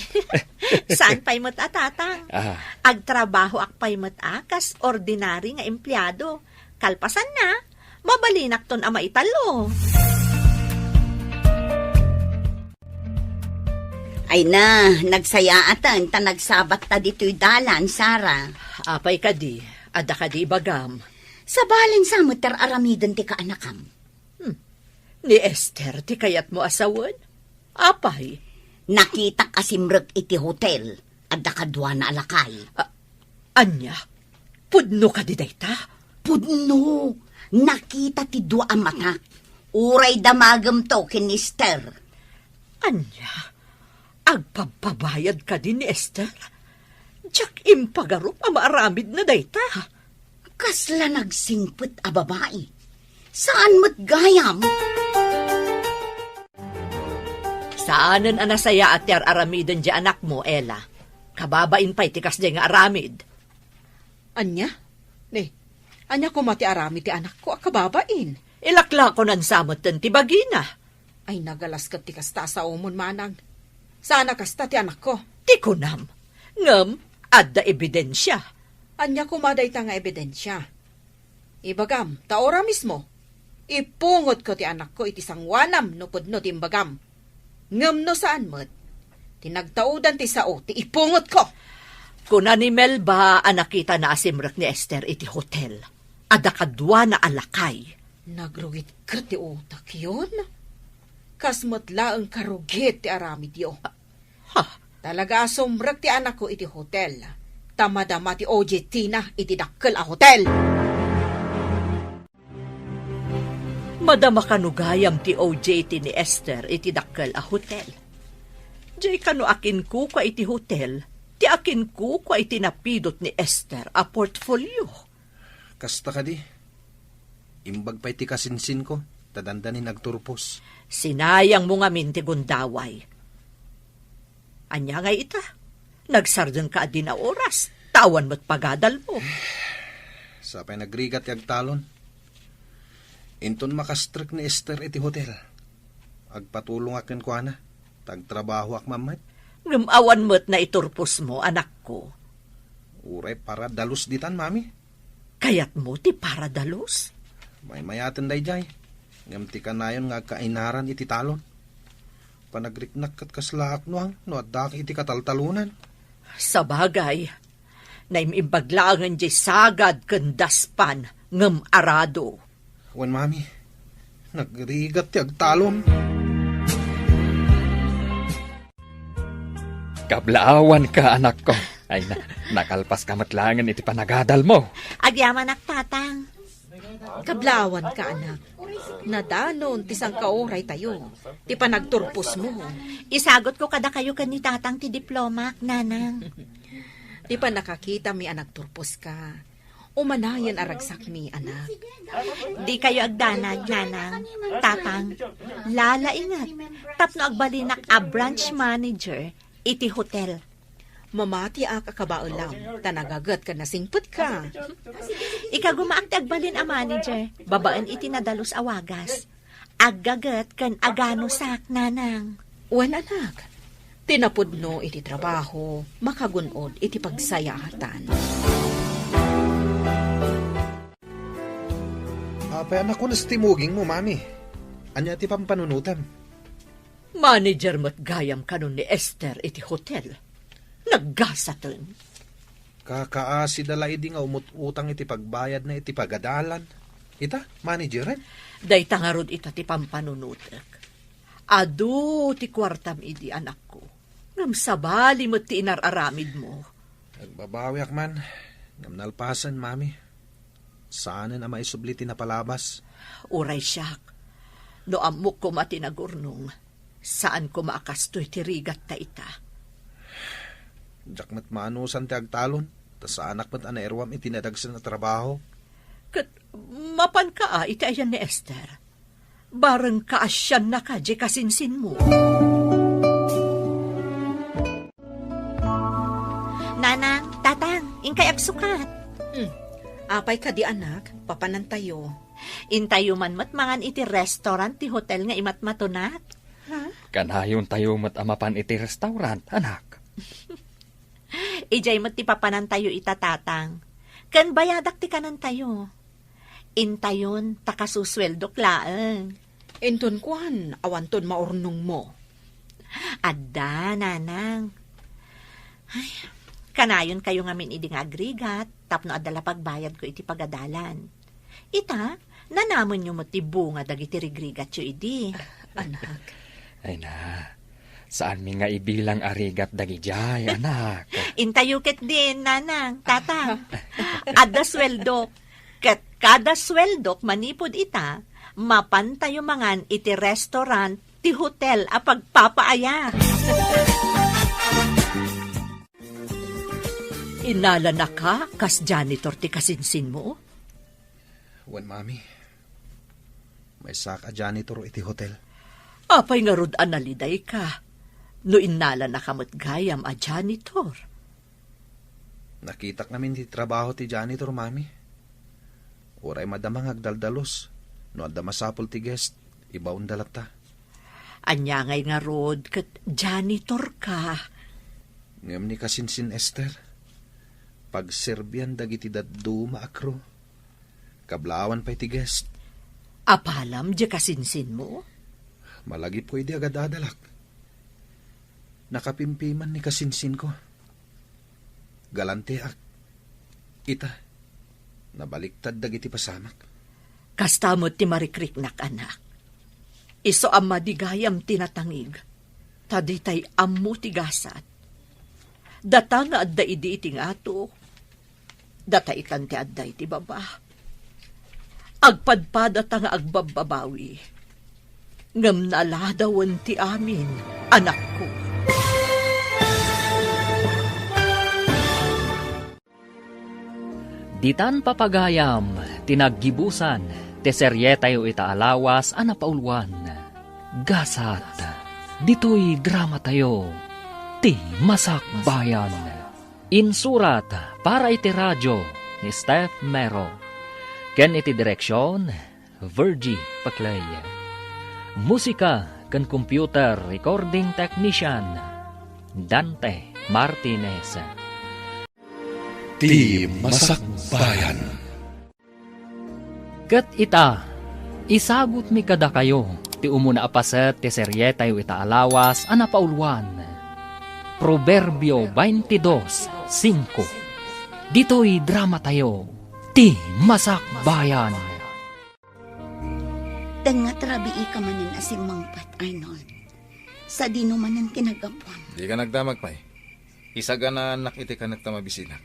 Saan pay met a, Tatang? Ah. Agtrabahoak pay met a kas ordinary nga empleado. Kalpasanna, mabalinakton a maitallo. Ay na, nagsayaaten ta nagsabatta ditoy dalan, Sara. Apay kadi, adda kadi ibagam? Sabalen sa met ti ar-aramiden ti kaanakam. Hmm. Ni Esther ti kayatmo a sawen? Apay? Nakitak a simrek iti hotel. Adda kaduana a lakay. A-, ania? Pudno kadi dayta? Pudno. Nakita ti dua a matak. Uray damagemto ken ni Esther. Ania? Agpabpabayad kadi ni Esther? Diak impagarup a maaramidna dayta. Kasla nagsingpet a babai. Saan met gayam? Saanen a nasayaat ti ar-aramiden ti anakmo, Ella. Kababain pay ti kasdiay nga aramid. Ania? Ni, ania koma ti aramid ti anakko a kababain? Ilaklakonan sa metten ti bagina. Ay, nagalas ket ti kasta a saomon, manang. Saan a kasta ti anakko. Ti kunam. Ngem, adda ebidensia. Ania koma dayta nga ebidensia? Ibagam, ta ora mismo, ipungotko ti anakko iti sangoanam no pudno ti imbagam. Ngem no saan met, ti nagtaudan ti sao ti ipungotko. Kuna ni Melba a nakitana a simrek ni Esther iti hotel. Adda kaduana a lakay. Nagrugit ket ti utakyon? Kas met laeng karugit ti aramidyo. Ha? Talaga a sumrek ti anakko iti hotel. Ta madama ti O J T na iti dakkel a hotel. Madama kano gayam ti O J T ni Esther iti dakkel a hotel. Diay kano akinkukua iti hotel, ti akinkukua iti napidot ni Esther a portfolio. Kasta kadi, imbag pay ti kasinsinko, ta dandanin agturpos. Sinayangmo ngamin ti gundaway. Ania ngay ita? Nagsardengka a dina oras, ta awan met pagadalmo. Sapay nagrigat ti agtalon. Inton makastrek ni Esther iti hotel, agpatulongak kenkuana, ta agtrabahoak man met. Ngem awan met naiturposmo, anakko. Uray para dalus ditan, Mami. Kayatmo ti para dalus? Maymayaten daydiay, ngem ti kanayon nga agkainaran iti talon. Panagriknak ket kaslaak nuang no addaak iti kataltalonan. Sabagay, naim-imbag laengen diay sagad ken daspan ngem arado. Wen, Mami, nagrigat ti agtalon. Kablaawanka, anakko. Ay, na, nakalpaska met laengen iti panagadalmo. Agyamanak, Tatang. Kablaawanka, anak. Nadanon ti sangkauraytayo, ti panagturposmo. Isagutko kadakayo ken ni Tatang ti diplomak, Nanang. Ti pannakakitami a nagturposka, umanayen a ragsakmi, anak. Dikayo agdanag, Nanang, Tatang. Lalainget, tapno agbalinak a branch manager iti hotel. Mamatiak a kabaelam, ta nagaget ken nasingpetka. Ikagumaak ti agbalin a manager, babaen iti nadalus a wagas. Aggaget ken aganusak, Nanang. Wen, anak, ti napudno iti trabaho, makagun-od iti pagsayaatan. Apay a nakunas ti mugingmo, Mami? Ania ti pampanunotem? Manager met gayam kanon ni Esther iti hotel. Naggasaten. Kakaasida la idi nga umut-utang iti pagbayadna iti pagadalan. Ita, manageren? Dayta ngarud ita ti pampanunotek. Adu ti kuartam idi, anakko. Ngem sabali met ti inar-aramidmo. Agbabawiak man, ngem nalpasen, Mami. Saanen a maisubli ti napalabas. Uray siak, no ammok koma ti nagurnong, saan koma a kastoy ti rigatta ita. Diak met maanusan ti agtalon, ta saanak met a nairuam iti nadagsen a trabaho. Ket mapanka a iti ayan ni Esther? Bareng kaasiannaka diay kasinsinmo. Nanang, Tatang, inkay agsukat. Hmm. Apay kadi, anak, papanantayo. Intayo man met mangan iti restaurant ti hotel nga imatmatonak. Ha? Kanayontayo met a mapan iti restaurant, anak. Idiay met ti papanantayo ita, Tatang. Ken bayadak ti kanentayo. Intayon ta kasusueldok laeng. Inton kuan, awanton maurnongmo. Adda, Nanang. Ay, kanayonkayo ngamin idi nga agrigat tapno adda la pagbayadko iti pagadalan. Ita, nanamenyo met ti bunga dagiti rigrigatyo idi. Anak. Ay na, Saanmi nga ibilang a rigat dagidiay, anak. Intayo ketdin, nanang, tatang. Adda sueldok. Ket kada sueldok manipud ita, mapantayo mangan iti restaurant ti hotel a pagpapaayat. Innalanaka kas janitor ti kasinsinmo? Wen, Mami. Maysak a janitor iti hotel. Apay ngarud a nalidayka no innalanaka met gayam a janitor? Nakitak ngamin ti trabaho ti janitor, Mami. Uray madama nga agdaldalus, no adda masapul ti guest, ibaonda latta. Ania ngay ngarud ket janitorka? Ngem ni kasinsin Esther, pagserbian dagiti dadduma a crew. Kablawan pay ti guest. Apalam diay kasinsinmo? Malagipko idi agadadalak. Nakapimpiman ni kasinsinko. Galanteak. Ita, nabaliktad dagiti pasamak. Kasta met ti marikriknak, anak. Isu a madi gayam ti natangig, ta ditay ammo ti gasat. Data nga adda idi iti ngato, data itan ti adda iti baba. Agpadpadata nga agbabbabawi, ngem naladawen ti amin, anakko. Ditan papagayam ti naggibusan ti serietayo ita a lawas a napauluan, Gasat. Ditoy dramatayo, Ti Masakbayan. Insurat para iti radio ni Steph Mero, ken iti direksion, Virgie Paclay. Musika ken computer recording technician, Dante Martinez. Ti Masakbayan. Ket ita, isagutmi kadakayo ti umuna a paset ti serietayo ita a lawas a napauluan, Proverbio twenty-dos cinco. Ditoy dramatayo, Ti Masakbayan. Tengnga ti rabiika manen a simmangpet, Arnold. Sadino manen ti naggapuam? Dika nagdamag pay. Isaganaannak iti kanekta mabisinak.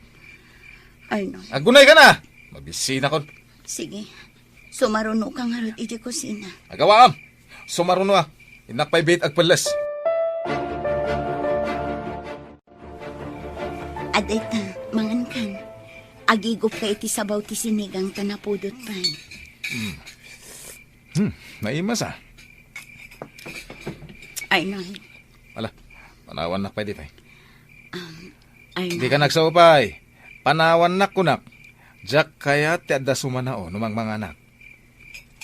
Arnold. Agunayka na! Mabisinakon. Sige. Sumarunoka ngarud iti kusina. Agawaam! Sumaruno a. Innak pay biit agpelles. Adda ita, mangankan. Agigupka iti sabaw ti sinigang ta napudot pay. Hmm. Hmm, naimas a. Arnold. Ala, panawannak pay ditoy. Um, Arnold. Dika nagsaupay. Panawannak kunak. Diak kayat ti adda sumanao no mangmanganak.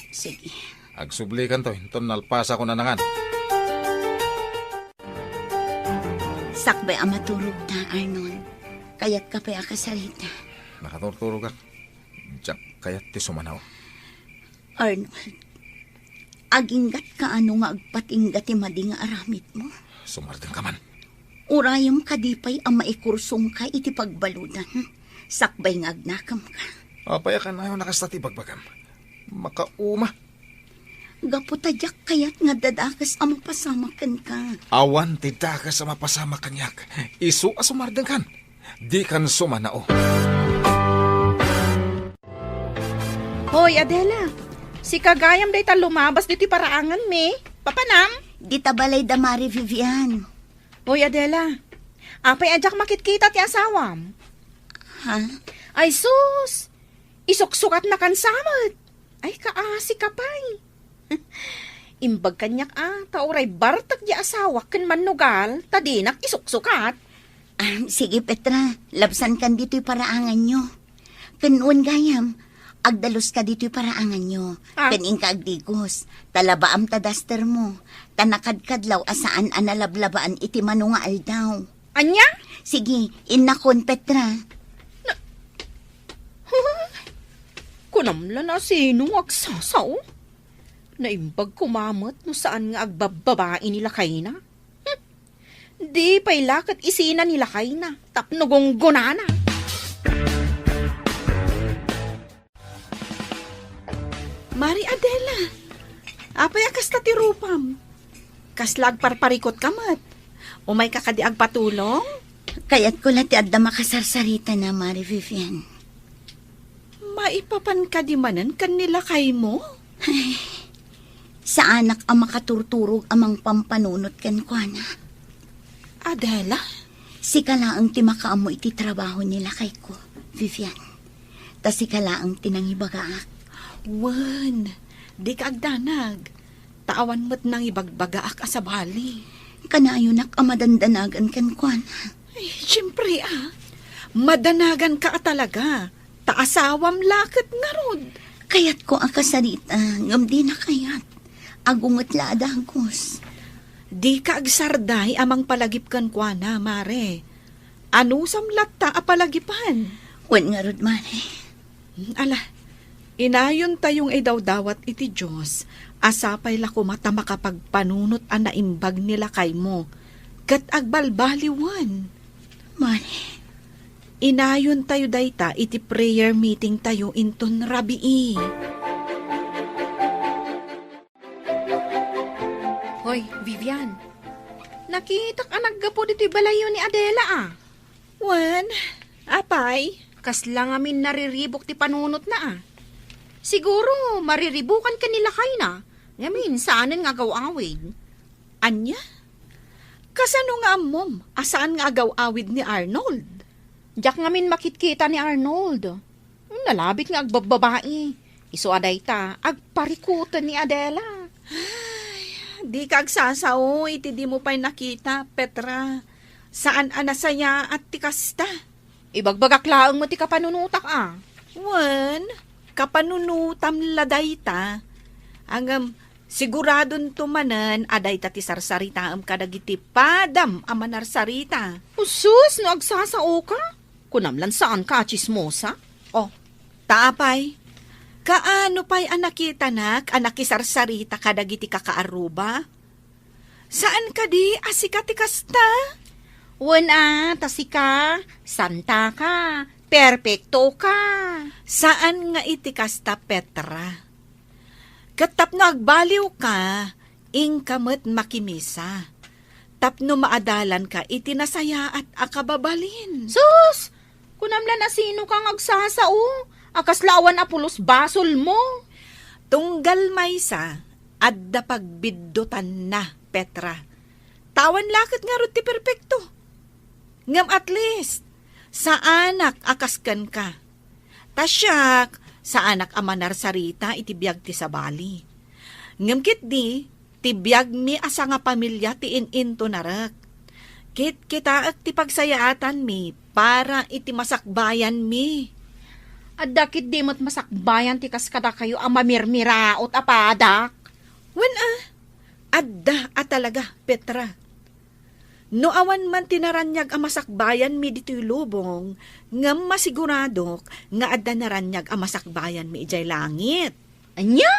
Sige. Agsublikanto, inton nalpasakon a nangan. Sakbay a maturogta, Arnold. Kayatka pay a kasarita? Nakaturturogak. Diak kayat ti sumanao. Arnold, aginggatka a no nga agpatingga ti madi nga aramidmo? Sumardengka man. Urayem kadi pay a maikursongka iti pagbaludan, sakbay nga agnakemka. Apay a kanayon a kasta ti ibagbagam? Makauma. Gapu ta diak kayat nga adda dakes a mapasamak kenka. Awan ti dakes a mapasamak kaniak. Isu a sumardengkan. Dikan sumanao. Hoy, Adela. Sika gayam dayta lumabas ditoy paraanganmi. Papanam? Dita balay da Mari Vivian. Hoy, Adela. Apay a diak makitkita ti asawam? Ha? Ay, sus! Isuksukatnakan sa met. Ay, kaasi ka pay. Imbag kaniak a, ta uray bartek di asawak ken mannugal, ta dinak isuksukat. Ah, sige, Petra, labsankan ditoy paraanganyo. Ken wen gayam, agdaluska ditoy paraanganyo. Ah. Ken inka agdigos, ta labaam ta dastermo, ta nakadkadlaw a saan a nalablabaan iti mano nga aldaw. Ania? Sige, innakon, Petra. Na-, Kunam la no sino nga agsasao? Naimbag koma met no saan nga agbabbabai ni lakayna. Hmm. Di pay la ket isina ni lakayna tapno gunggonana. Mari Adela, apay a kasta ti rupam? Kasla agparparikot ka met. Umay ka kadi agpatulong? Kayatko la ti adda makasarsaritana, Mare Vivian. Maipapan kadi manen ken ni lakaymo? Ay, saanak a makaturturog a mangpampanunot kenkuana. Adela? Sika laeng ti makaammo iti trabaho ni lakayko, Vivian. Ta sika laeng ti nangibagaak. Wen, dika agdanag. Ta awan met nangibagbagaak a sabali. Kanayonak a madandanagan kenkuana. Ay, siempre, ah. Madanaganka a talaga. Ta asawam la ket ngarud. Kayatko a kasarita, ngem dina kayat. Agunget la a dagus. Dika agsarday a mangpalagip kenkuana, Mare. Anusam latta a palagipan? Wen ngarud, Mare. Hmm, ala, inayontayo nga idawdawat iti Dios a sapay la koma ta makapagpanunot a naimbag ni lakaymo ket agbalbaliwen. Mare. Inayontayo dayta iti prayer meeting tayo inton rabii. Hoy, Vivian. Nakitak a naggapu ditoy balayyo ni Adela, ah. Wen, apay? Kasla ngamin nariribuk ti panunotna, ah. Siguro, mariribukan ken ni lakayna. Ngamin, saanen nga agaw-awid. Ania? Kasano nga ammom a saan nga agaw-awid ni Arnold? Diak ngamin makitkita ni Arnold. Nalabit nga agbabbabai. Isu a dayta, agparikuten ni Adela. Ay, dika agsasao iti dimo pay nakita, Petra. Saan a nasayaat ti kasta. Ibagbagak laeng met ti kapanunotak, a. Wen, kapanunotam la dayta. Ngem, siguradonto manen a dayta ti sarsaritaem kadagiti padam a manarsarita. Usus, no agsasaoka? Kunam lan saanka a tsismosa? Oh, ta apay? Kaano pay a nakitanak a nakisarsarita kadagiti kakaarruba? Saan kadi a sika ti kasta? Wen a, ta sika, santaka, perpektoka. Saan nga iti kasta, Petra. Ket tapno agbaliwka, inka met makimisa. Tapno maadalanka iti nasayaat a kababalin. Sus! Kunam lan a sinoka nga agsasao, a kasla awan a pulos basolmo. Tunggal maysa, adda pagbiddutanna, Petra. Ta awan la ket ngarud ti perpekto. Ngem at least, saanak a kas kenka. Ta siak, saanak a manarsarita iti biag ti sabali. Ngem ketdi, ti biagmi a sangapamilia ti in-intonarek. Kitkitaek ti pagsayaatanmi para iti masakbayanmi. Adda ketdi met masakbayan ti kas kadakayo a mamirmiraot a padak? Wen a, adda a talaga, Petra. No awan man ti naraniag a masakbayanmi ditoy lubong, ngem masiguradok nga adda naraniag a masakbayanmi idiay langit. Ania?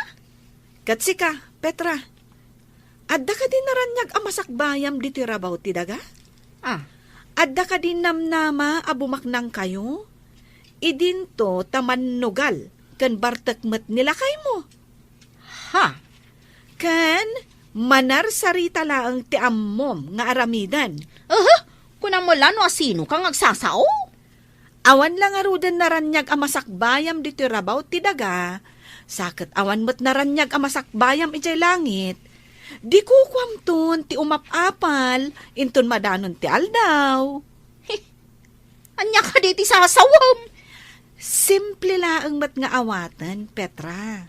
Ket sika, Petra, adda kadi naraniag a masakbayam ditoy rabaw ti daga? Ah. Adda kadi namnama a bumaknangkayo? Idinto ta mannugal ken bartek met ni lakaymo. Ha? Ken manarsarita laeng ti ammom nga aramiden. Aha! Kunam la no asinoka nga agsasao? Awan la ngaruden naraniag a masakbayam ditoy rabaw ti daga, sa ket awan met naraniag a masakbayam idiay langit, di kukuamton ti umap-apal inton madanon ti aldaw. Ania kadi ti sasawem? Simple laeng met nga awaten, Petra.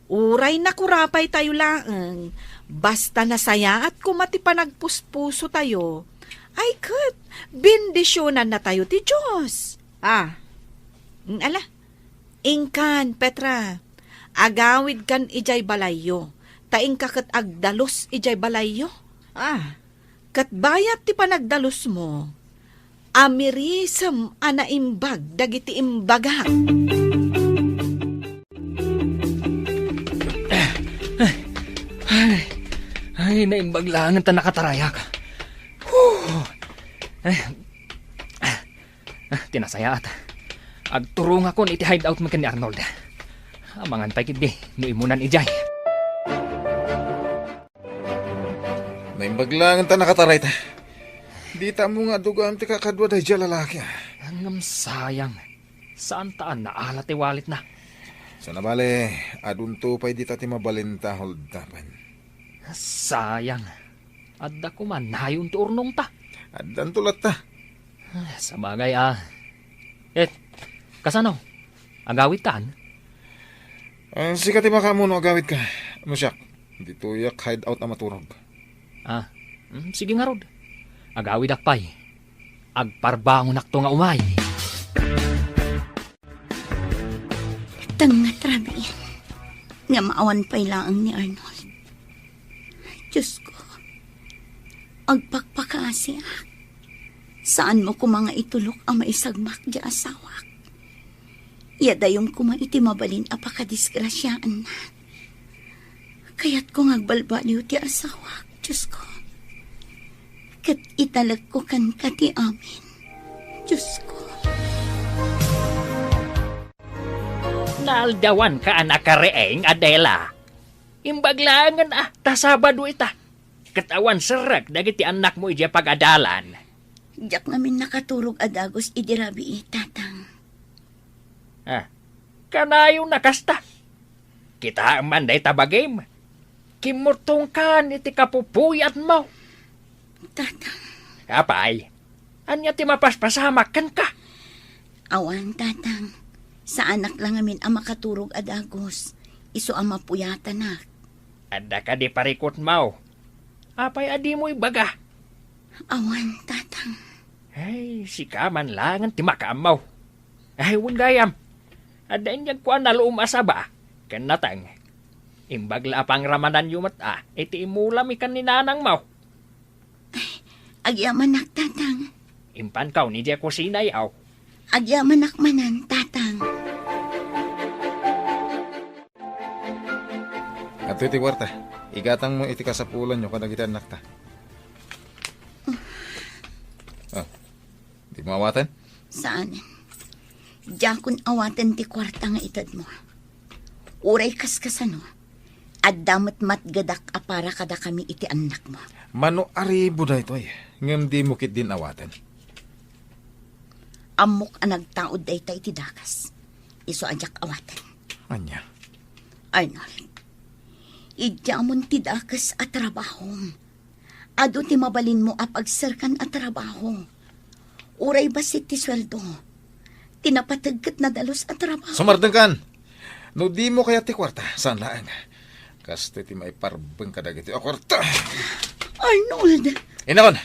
Uray nakurapay tayo laeng, basta nasayaat koma ti panagpuspuso tayo, ay ket, bendisionan na tayo ti Dios. Ah. Mm, ala, inkan, Petra, agawidkan idiay balayyo, ta inka ket agdalus idiay balayyo. Ah. Ket bayat ti panagdalusmo, amirisem a naimbag dagiti imbagak. Ay, ay, naimbag laengen ta nakatarayak. Whew! Ay, ah, ti nasayaat. Agturongakon iti hideout mi ken ni Arnold. Amangan pay ketdi no immunan idiay. Naimbag laeng ta nakataray ta. Dita ammo nga adda gayam ti kakadua daydiay a lalaki, a. Ngem sayang, saan ta a naala ti walletna. Sana bale, adunto pay dita ti mabalinta, Hold, tapno. Sayang, adda koma nayon ti urnongta. Addanto latta. Ah, sabagay, a. Eh, kasano? Agawidtan? Ah, sika ti makaammo no agawidka. No siak, ditoyak hideout a maturog. Ah, mm, sige ngarud. Agawidak pay. Agparbangonakto nga umay. Tengnga ti rabii nga maawan pay laeng ni Arnold. Diosko, agpakpakaasiak. Saanmo koma nga itulok a maisagmak ti asawak. Ya dayon koma iti mabalin a pakadisgrasiaanna. Kayatko nga agbalbaliw ti asawak, Diosko. Ket italekko kenka ti amin, Diosko. Naaldawanka a nakariing, Adela. Imbag laengen a ta Sabado ita. Ket awan serrek dagiti annakmo idiay pagadalan. Diak ngamin nakaturog a dagus idi rabii, Tatang. Ah, kanayon a kasta. Kitaem man dayta bagim. Kimmurtongkan iti kapupuyatmo. Tatang. Apay, ania ti mapaspasamak kenka? Awan, Tatang. Saanak la ngamin a makaturog a dagus. Isu a mapuyatanak. Adda kadi parikutmo? Apay a dimo ibaga? Awan, Tatang. Ay, sika man laengen ti makaammo. Ay, wen gayam. Adda inyagko a nalum a saba ken nateng. Imbag la a pangramananyo met a iti immulami ken ni nanangmo. Ay, agyamanak, Tatang. Impankaw idiay kusina, aw. Agyamanak manen, Tatang. Adtoy ti kuarta. Igatangmo iti kasapulanyo kadagiti annakta. Ah, dimo awaten? Saan. Diakon awaten ti kuarta nga itedmo. Uray kaskasano, adda met matgedak a para kadakami iti annakmo. Mano aribu daytoy, ngem dimo ketdin awaten. Ammok a nagtaud dayta iti dakes. Isu a diak awaten. Ania? Arnold, idiamon ti dakes a trabahom. Adu ti mabalinmo a pagserkan a trabaho. Uray bassit ti sueldo, ti napateg ket nadalus a trabaho. Sumardengkan! No dimo kayat ti kuarta, saan laeng. Kastoy ti maiparbeng kadagiti a kuarta. Arnold! Inakon!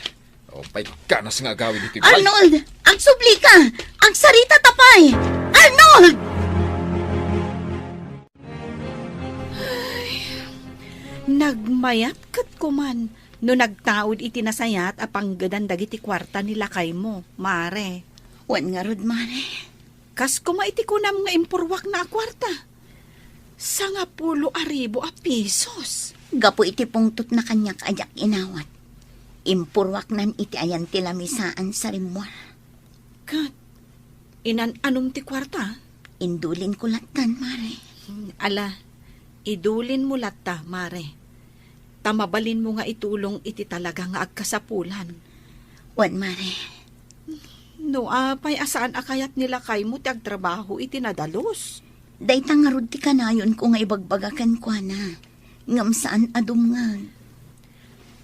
O, pay ganas nga agawid iti balay. Arnold! Agsublika! Agsarita ta pay! Arnold! Ay, nagmayat ket kuman no nagtaud iti nasayaat a panggedan dagiti kuarta ni lakaymo, Mare. Wen ngarud, Mare. Kas koma iti kunam nga impurwakna a kuarta. Sangapulo a ribu a pisos. Gapu iti pungtotna kaniak a diak inawat, impurwaknan iti ayan ti lamisaan sa rimmuar. Ket, inan-anom ti kuarta? Indulinko lattan, Mare. Ala, idulinmo latta, Mare. Ta mabalinmo nga itulong iti talaga nga agkasapulan. Wen, Mare. No apay a saan a kayat ni lakaymo ti agtrabaho iti nadalus? Dayta ngarud ti kanayonko nga ibagbaga kenkuana. Ngem saan a dumngeg.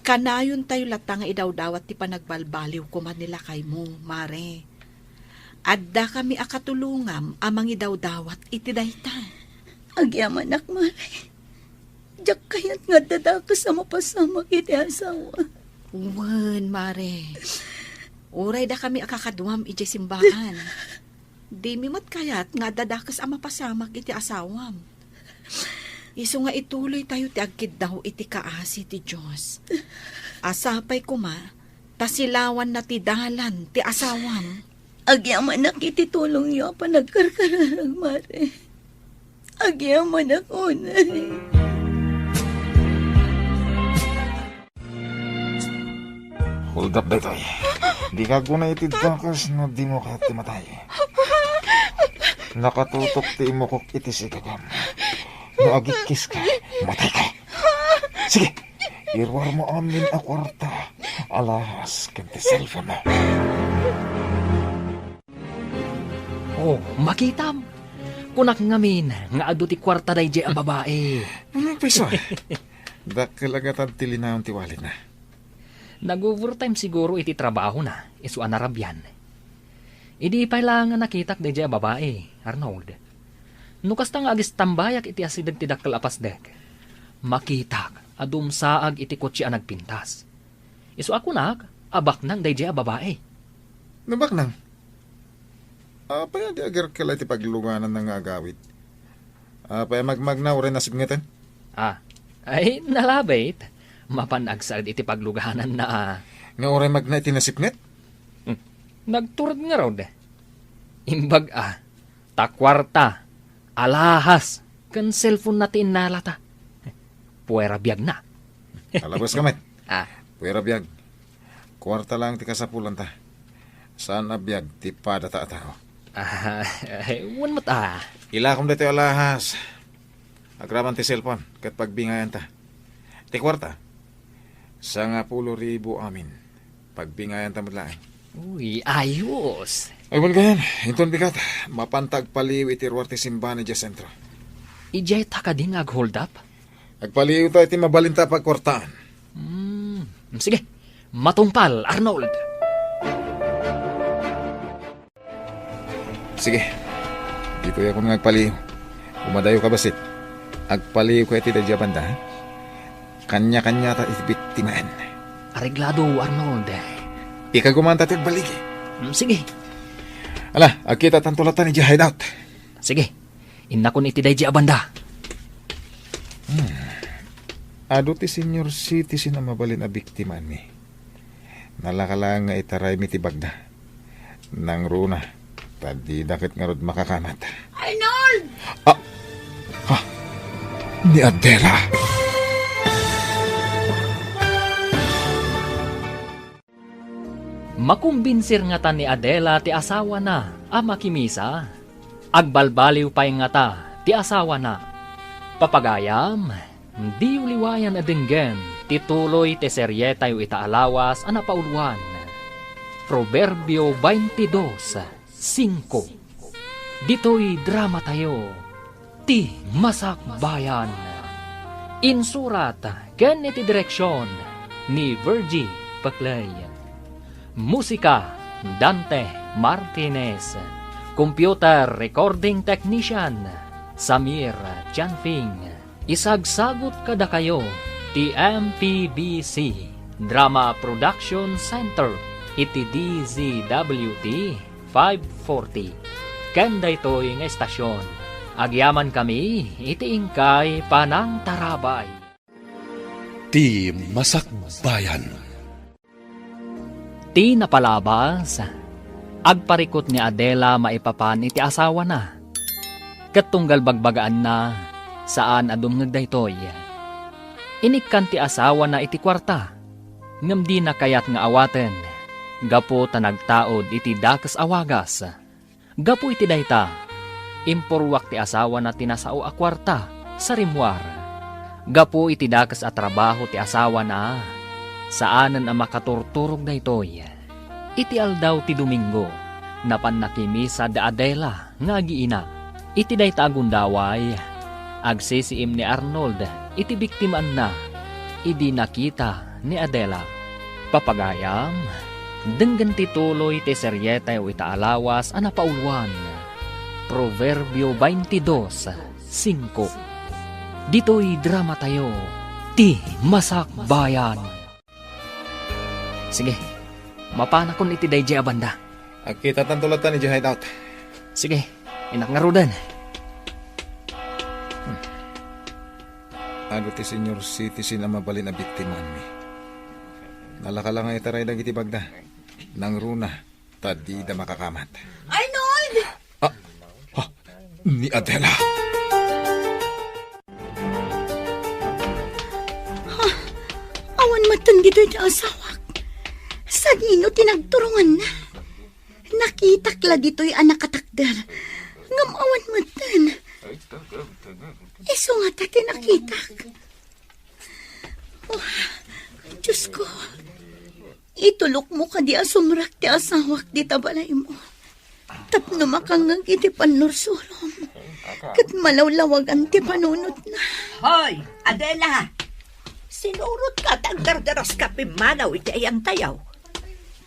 Kanayontayo latta nga idawdawat ti panagbalbaliw koma ni lakaymo, Mare. Addakami a katulongam a mangidawdawat iti dayta. Agyamanak, Mare. Diak kayat nga adda dakes a mapasamak iti asawa. Wen, Mare. Uray dakami a kakaduam idiay simbahan. Dimi met kayat nga adda dakes a mapasamak iti asawam. Isu nga ituloytayo ti agkiddaw iti kaasi ti Dios. A sapay koma, ta silawanna ti dalan ti asawam. Agyamanak iti tulongyo a panagkarkararag, Mare. Agyamanak unay. Hold up daytoy. Dika aggunay iti dakes no dimo kayat ti matay. Nakatutok ti imukok iti sigagam. No agikkiska, matayka. Sige! Iruarmo amin a kuarta, alahas ken ti cellphone. Oh, makitam. Kunak ngamin nga adu ti kuarta daydiay a babai. Ano, payso? Dakkel a gatad ti linaon ti walletna. Nag-overtime siguro iti trabahona, isu a narabian. Idi pay laeng a nakitak daydiay a babai, Arnold. No kasta nga agistambayak iti asideg ti dakkel a pasdek, makitak a dumsaag iti kotse a nagpintas. Isu a kunak a baknang daydiay a babai. No baknang? Apay a di agirkela iti paglugananna nga agawid? Apay a magmagna uray nasipngeten? Ah, ay, nalabit. Mapan agsaed iti paglugananna, ah. Nga uray magna iti nasipnget? Hmm. Nagturod ngarud. Imbag, ah, ta kuarta, alahas, ken cellphone na ti innalata. Puera biagna. Alabas ka met. Ah. Puera biag. Kuarta lang ti kasapulanta. Saan a biag ti padata a tao. Ah, wen met, ah. Ilakom daytoy alahas. Agraman ti cellphone ket pagbingayanta. Ti kuarta, sangapulo ribu amin. Pagbingayanta met laeng. Uy, ayos. Ay, wen gayan, inton bigat, mapanta agpaliw iti ruar ti simbahan idiay sentro. Idiay ta kadi nga ag-hold up? Agpaliwta iti mabalinta a pagkuartaan. Hmm, sige. Matungpal, Arnold. Sige. Ditoy ako nga agpaliw. Umadayo ka, bassit. Agpaliw ka iti daydiay a banda, ha? Kanya-kanya ta iti biktimaan. Areglado, Arnold. Ikaguman ta ti agbaligi. Hmm, sige. Ala, agkita tanto latta idiay hideout. Sige. Innakon iti daydiay a banda. Hmm. Adu ti senior citizen a mabalin a biktimaanmi. Nalaka laeng nga itaraymi ti bagda. Nangruna, ta dida ket ngarud makakamat. Arnold! Ah! Ha? Ni Adela? Makumbinser ngata ni Adela ti asawana a makimisa? Agbalbaliw pay ngata ti asawana? Papagayam, diyo liwayan a denggen ti tuloy ti serietayo ita a lawas a napauluan. Proverbio twenty-two, singko. Ditoy dramatayo, Ti Masakbayan. Insurat ken iti direksion ni Virgie Paclay. Musika, Dante Martinez. Computer recording technician, Samir Chanfing. Isagsagut kadakayo ti M P B C Drama Production Center iti D Z W T five forty. Ken daytoy nga estasion, agyamankami iti inkay panangtarabay. Ti Masakbayan. Ti napalabas, agparikut ni Adela maipapan iti asawana. Ket tunggal bagbagaanna, saan a dumngeg daytoy. Inikkan ti asawana iti kuarta, ngem dina kayat nga awaten, gapu ta nagtaud iti dakes a wagas. Gapu iti dayta, impurruak ti asawana ti nasao a kuarta sa rimmuar. Gapu iti dakes a trabaho ti asawana, saanen a makaturturog daytoy. Iti aldaw ti Domingo, napan nakimisa da Adela nga agiina. Iti dayta a gundaway, agsisiim ni Arnold iti biktimaanna idi nakita ni Adela. Papagayam, denggen ti tuloy ti serietayo ita a lawas a napauluan. Proverbio twenty-dos, singko. Ditoy dramatayo, Ti Masakbayan. Sige, mapanakon iti daydiay a banda. Agkitatanto latta idiay hideout. Sige, innak ngaruden. Hmm. Adu ti senior citizen a mabalin a biktimaanmi. Nalaka la nga itaray dagiti bagda. Nangruna, ta dida makakamat. Arnold! Ah, ah, ni Adela. Ha? Awan metten ditoy ti asawak. Sadino ti nagturonganna? Nakitak la ditoy a nakatakder. Ngem awan metten. Isu ngata ti nakitak. Oh, Diosko, itulokmo kadi a sumrek ti asawak dita balaymo tapno makangngeg iti pannursurom ket malawlawagan ti panunotna. Hoy, Adela! Sinurotka ta agdardaraska pimmanaw iti ayantayo.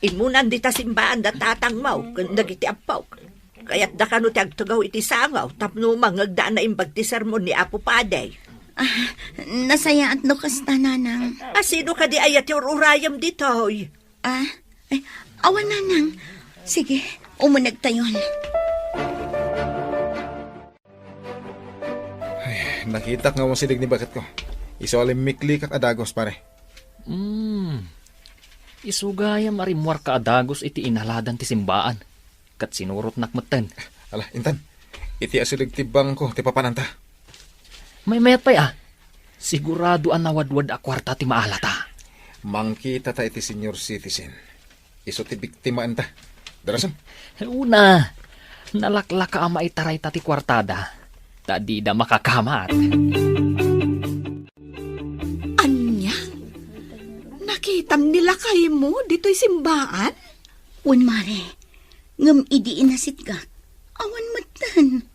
Immunan dita simbaan da tatangmo ken dagiti ampok. Kayatda kano ti agtugaw iti sangaw tapno mangngegda a naimbag ti sermon ni Apo Padi. Ah, nasayaat no kasta, Nanang. A sino kadi aya ti ur-urayem ditoy? Ah, ay, awan, Nanang. Sige, umunegtayon. Ay, nakitak nga awan sideg ni baketko. Isu a limmiklikak a dagus, pare. Hmm. Isu gayam a rimmuarka a dagus iti inaladan ti simbaan. Ket sinurotnak metten. Ala, intan. Iti asideg ti bangko ti papananta. Maymayat pay a. Sigurado a nawadwad a kuarta ti maalata. Mangkitata iti senior citizen. Isu ti biktimaenta. Darasem. Una, nalaklaka a maitarayta ti kuartada. Ta dida makakamat. Ania? Nakitam ni lakaymo ditoy simbaan? Wen, mare. Ngem idi inasitgak, awan metten.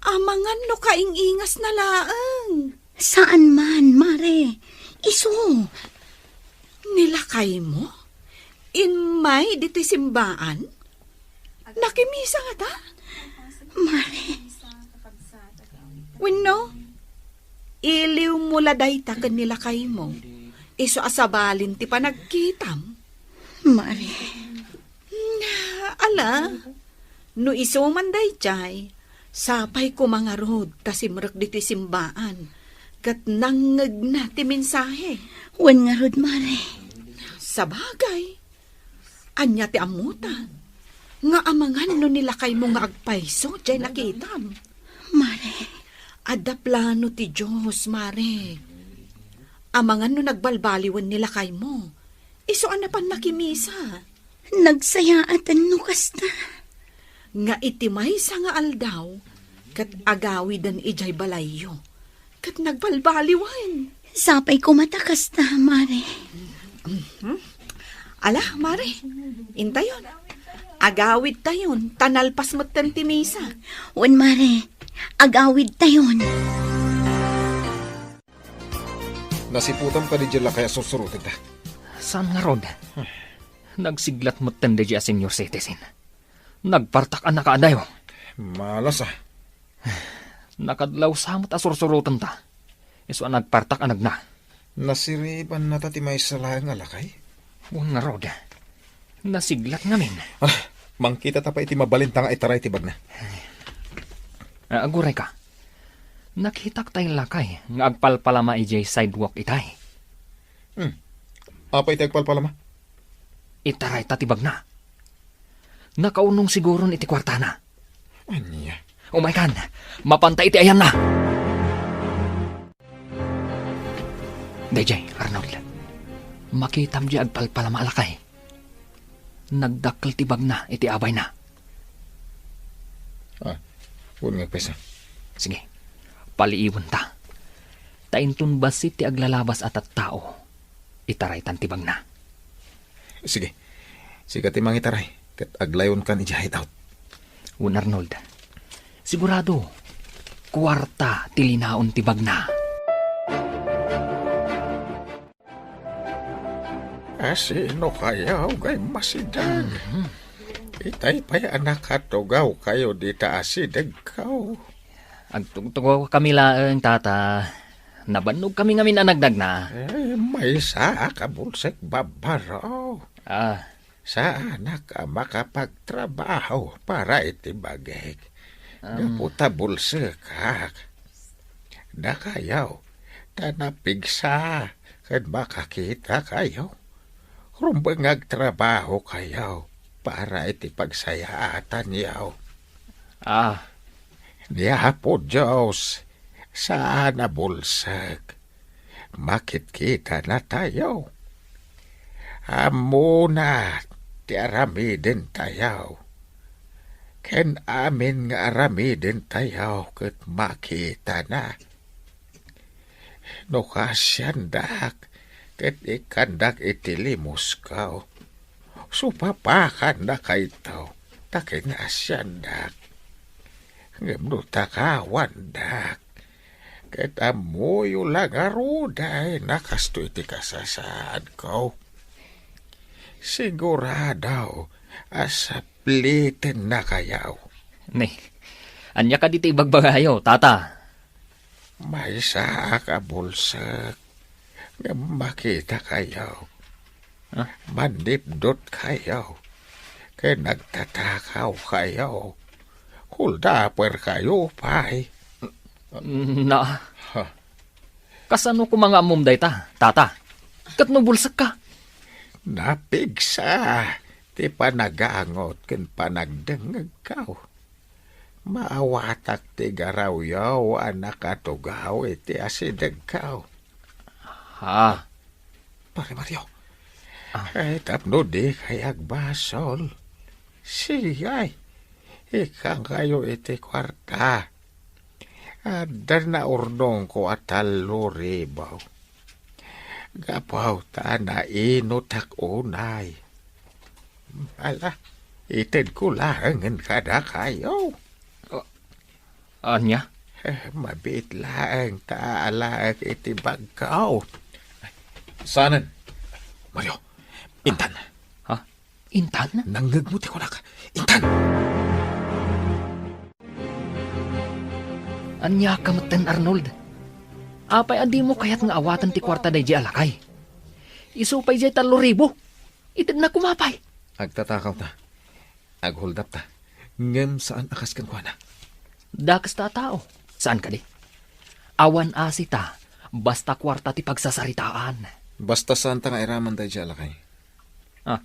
Amangan no kaing-ingasna laeng. Saan man, mare. Isu. Ni lakaymo? Immay ditoy simbaan? Nakimisa ngata? Mare. Wenno, iliwmo la dayta ken ni lakaymo. Isu a sabalin ti panagkitam. Mare. Ala, no isu man daydiay, sapay koma ngarud ta simrek ditoy simbaan, ket nangngegna ti mensahe. Wen ngarud, mare. Sabagay, ania ti ammota nga amangan no ni lakaymo nga agpayso diay nakitam? Mare. Adda plano ti Dios, mare. Amangan no nagbalbaliwen ni lakaymo, isu a napan nakimisa. Nagsayaaten no kasta. Nga iti maysa nga aldaw, ket agawiden idiay balayyo, ket nagbalbaliwen. Sapay koma ta kasta, mare. Mhm. Ala, mare, intayon. Agawidtayon, ta nalpas metten ti misa. Wen, mare, agawidtayon. Nasiputam kadi diay lakay a sursurotenta? Saan ngarud? Nagsiglat metten daydiay a senior citizen. Nagpartak a nakaadayo. Malas a. Nakadlawsa met a sursurotenta. Isu a nagpartak a nagna. Nasiribannata ti maysa laeng a lakay? Wen ngarud. Nasiglat ngamin. Ah, mangkitata pay iti mabalinta nga itaray ti bagna. Ah, aguray ka. Nakitak tay lakay nga agpalpalama idiay sidewalk itay. Hmm. Apay ti agpalpalama? Itarayta ti bagna. Nakaunong siguron iti kuartana. Ania? Umaykan, mapanta iti ayanna. Daydiay, Arnold. Makitam diay agpalpalama a lakay. Nagdakkel ti bagna iti abayna. Ah, wen nga agpayso. Sige. Paliiwenta. Ta inton bassit ti aglalabas a tattao, itaraytan ti bagna. Sige. Sika ti mangitaray, ket aglayonkan idiay hideout. Wen, Arnold. Sigurado, kuarta ti linaon ti bagna. Asino kayo ngay masideg? Mhm. Itay pay a nakatugaw kayo dita asideg kaw. Agtugtugaw kami laeng, tata. Nabannog kami ngamin a nagdagna. Eh, maysa a kabulsek babbaro. Ah. Saanak a makapagtrabaho para iti bagik. Am. Gapu ta bulsekak. Dakayo, ta napigsa ken makakita kayo. Rumbeng nga agtrabaho kayo para iti pagsayaatan yaw. Ah. Ni Apo Dios, saan a bulsek. Makitkita na tayo. Ammona ti aramiden tayo. Ken amin nga aramiden tayo ket makita na. No kasiandak, ket ikkandak iti limusko. Supapakannakayto ta kinasiandak. Ngem no takawandak, ket ammoyo la ngaruden a kastoy ti kasasaadko. Sigurado a saplitennakayo. Ni, ania kadi ti ibagbagayo, Tata? Maysaak a bulsek ngem makitakayo. Ah? Mannipdutkayo ken nagtatakawkayo. Huldaperkayo pay. Na, Ha? Kasano koma nga ammom dayta, Tata? Ket no bulsekka? Napigsa ti panagangot ken panagdengngegko. Maawatak ti garawyo a nakatugaw iti asidegko. Ha? Pare Mario. Ah. Ay, tapno dikay agbasol. Sige, ikkankayo iti kuarta. Adda naurnongko a tallo ribu. Gapu ta nainutak unay. Ala, itedko laengen kadakayo. Ah, ania? Eh, mabiit laeng ta aalaek iti bagko. Saanen? Mario, intan. Ha? Intan? Nangngegmo ti kunak. Intan! Ania ka metten, Arnold? Apay a dimo kayat nga awaten ti kuarta daydiay a lakay? Isu pay diay tallo ribu. Itedna koma pay. Agtatakaw ta. Aghuldap ta. Ngem saan a kas kenkuana. Dakes ta a tao. Saan kadi? Awan asi ta, basta kuarta ti pagsasaritaan. Basta saan ta nga iraman daydiay a lakay. Ah.